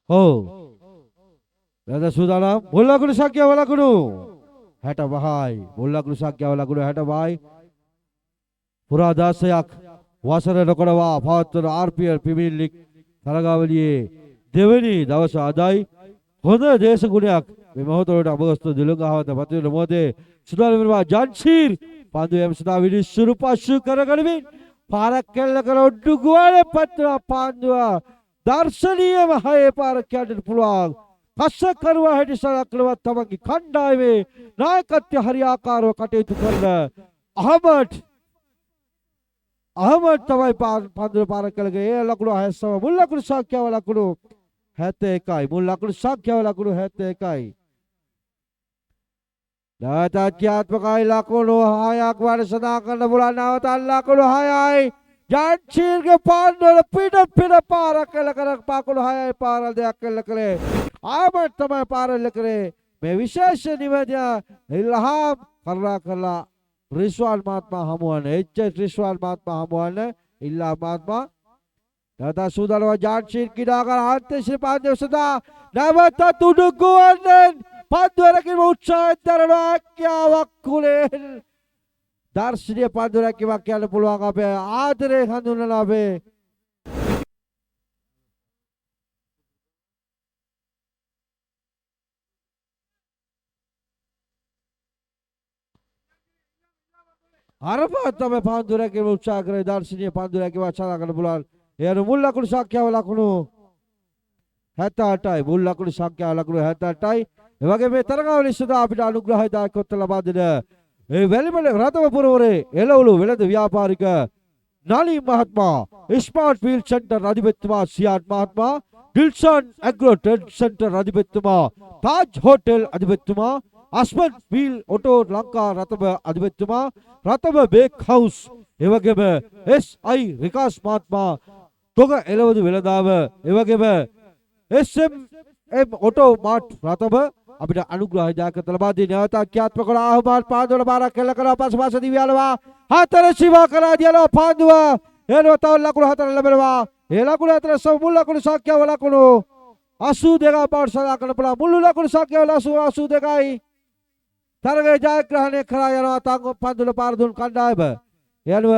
ඔව්. නැවත සූදානම් මුල් ලකුණු සංඛ්‍යාව ලකුණු 65යි. මුල් ලකුණු සංඛ්‍යාව ලකුණු 65යි. පුරා 16ක් වසර නොකඩවා පවත්වන RPL premier league තරගාවලියේ දෙවැනි දවස අදයි. හොඳ දේශගුණයක් මේ මොහොත වලට අබගස්තු දිලුගහවත පත්වන මොහොතේ සූදානම් වෙනවා ජන්ෂීර් පන්දු යෑම සඳහා විනිසුරු පසු කරගනිමින් පාරක් කෙල්ල කර ඔඩ්ඩු ගුවනේ පත්වන පන්දුව දර්ශනීයම හයේ පාරක් යන්නට පුළුවන්. කස්ස කරුවා හැටි සලකනවා තමන්ගේ කණ්ඩායමේ නායකත්වය හරියාකාරව කටයුතු කරන අහමඩ් අහමඩ් තමයි පන්දුව පාර කළගේ. ඒ ලකුණු හය සම මුල් ලකුණු සංඛ්‍යාව ලකුණු 71යි. මුල් ලකුණු සංඛ්‍යාව ලකුණු 71යි. නැවතත් ක්‍රියාත්මකයි ලකුණු හයක් වර සදා කරන්න පුළුවන්. නැවතත් ලකුණු හයයි. ජන්ෂීර්ගේ පන්දුවල පිට පිට පාරක් එල්ල කර ලකුණු හයයි පාරල් දෙකක් එල්ල කළේ. අහමඩ් තමයි පාර එල්ල කරේ. මේ විශේෂ නිවැරදිව ඉල්හාම් කරුණා කරලා රිස්වාන් මහත්මයා හමුවන්න. එච් එස් රිස්වාන් මහත්මයා හමුවන්න. ඉල්හාම් මහත්මයා නැවත සූදානම ජාන්ෂීර් ක්‍රීඩා කර අන්තිම පන්දුව සඳහා නැවතත් උඩුගුවන්නෙන් පන්දුව රැකීම උත්සාහය දරන හැකියාවක් කුලෙන් දර්ශනීය පන්දු රැකීමක් කියන්න පුළුවන් අපේ ආදරේ හඳුන්වන අපේ අරපත් තමයි පන්දු රැකීම උත්සාහ කරේ. දර්ශනීය පන්දු රැකීමක් සඳහන් කරන්න පුළුවන්. ඒ අනුව මුල් ලකුණු සංඛ්‍යාව ලකුණු 78යි. මුල් ලකුණු සංඛ්‍යාව ලකුණු 78යි. ඒ වගේම මේ තරගාවලිය සඳහා අපිට අනුග්‍රහය දායකත්ව ලබා දෙන ඒ වැලිමඩ රතම පුරවරේ එළවලු වෙළඳ ව්‍යාපාරික නලී මහත්මයා, ස්මාර්ට් වීල් සෙන්ටර් අධිපතිතුමා සියාඩ් මහත්මයා, ඩිල්සන් ඇග්‍රෝ ට්‍රේඩ් සෙන්ටර් අධිපතිතුමා, තාජ් හෝටල් අධිපතිතුමා, අස්මන් වීල් ඔටෝ ලංකා රතබ අධිපතිතුමා, රතබ බේක් හවුස්, ඒ වගේම එස්.අයි. රිකාස් මහත්මයා තොග එළවදු වෙළඳාම, ඒ වගේම එස්.එම්.එම් ඔටෝ මාට් රතබ අපිට අනුග්‍රහ දායකත්ව ලබා දී නැවත ක්‍රියාත්මක කළ අහමඩ් පන්දුවල පාරක් එල්ල කරනවා. පසුපස දිව්‍යාලවා හතර සීමා කරා දියනවා පන්දුව. එනවා තව ලකුණු හතර ලැබෙනවා. ඒ ලකුණු හතර සම මුල් ලකුණු සංඛ්‍යාව ලකුණු 82 බවට සදා කරන පුළුවන්. මුළු ලකුණු සංඛ්‍යාව 82යි. තරගය ජයග්‍රහණය කරා යනවා තංග පන්දුල පාර දුන් කණ්ඩායම. ඒ අනුව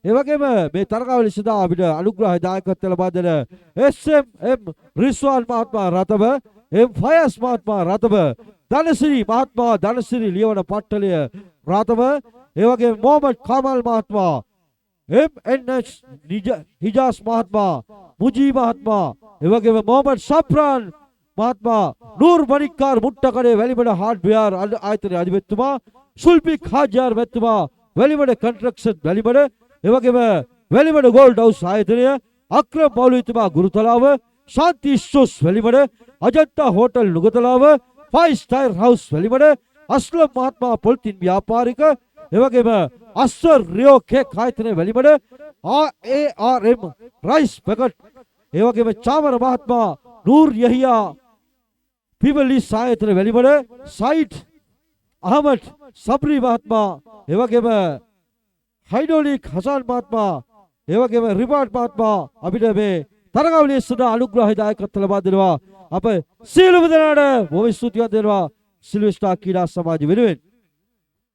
ඒ වගේම මේ තරගාවලිය සඳහා අපිට අනුග්‍රහ දායකත්වය ලබා දෙන එස්.එම්.එම් රිස්වාන් මහත්මයා රතබ, එම් ෆයස් මහත්මයා රතබ, ධනසිරි මහත්මයා ධනසිරි ලියවන පට්ටලය රතබ, ඒ වගේම මොහමඩ් කමල් මහත්මයා, එම්.එන්.එස් හිජාස් මහත්මයා, මුජී මහත්මයා, ඒ වගේම මොහමඩ් සෆ්රාන් මහත්මයා, නූර් මණික්කාර් මුට්ටකඩේ වැලිමඩ හાર્ඩ්වෙයාර් ආයතනයේ අධිපතිතුමා, සුල්පි ખાජාර් මැතිතුමා වැලිමඩ කන්ස්ට්‍රක්ෂන් වැලිමඩ, ඒ වගේම වැලිමඩ ගෝල්ඩ් හවුස් ආයතනය, අක්‍රම් මෞලවිතුමා Gurutalawa, Shanthi stores Welimada, Ajantha hotel Nugathalawa, five star house Welimada, Aslam මහත්මයා පොල්තින් ව්‍යාපාරික, ඒ වගේම අස්වර් රියෝ කේක් ආයතනය වැලිමඩ, ARM rice packet, ඒ වගේම චාමර මහත්මයා නූර් යහියා පිවලිස් ආයතන වැලිමඩ, සයිට් අහමඩ් සබ්රි මහත්මයා, ඒ වගේම හයිඩ්‍රොලික් හසන් මහත්මයා, ඒ වගේම රිබාට් මහත්මයා අපිට මේ තරගාවලිය සඳහා අනුග්‍රහ දායකත්ව ලබා දෙනවා. අප සියලුම දෙනාට බොහොම ස්තුතිවන්ත වෙනවා සිල්වර් ස්ටාර් ක්‍රීඩා සමාජ වෙනුවෙන්.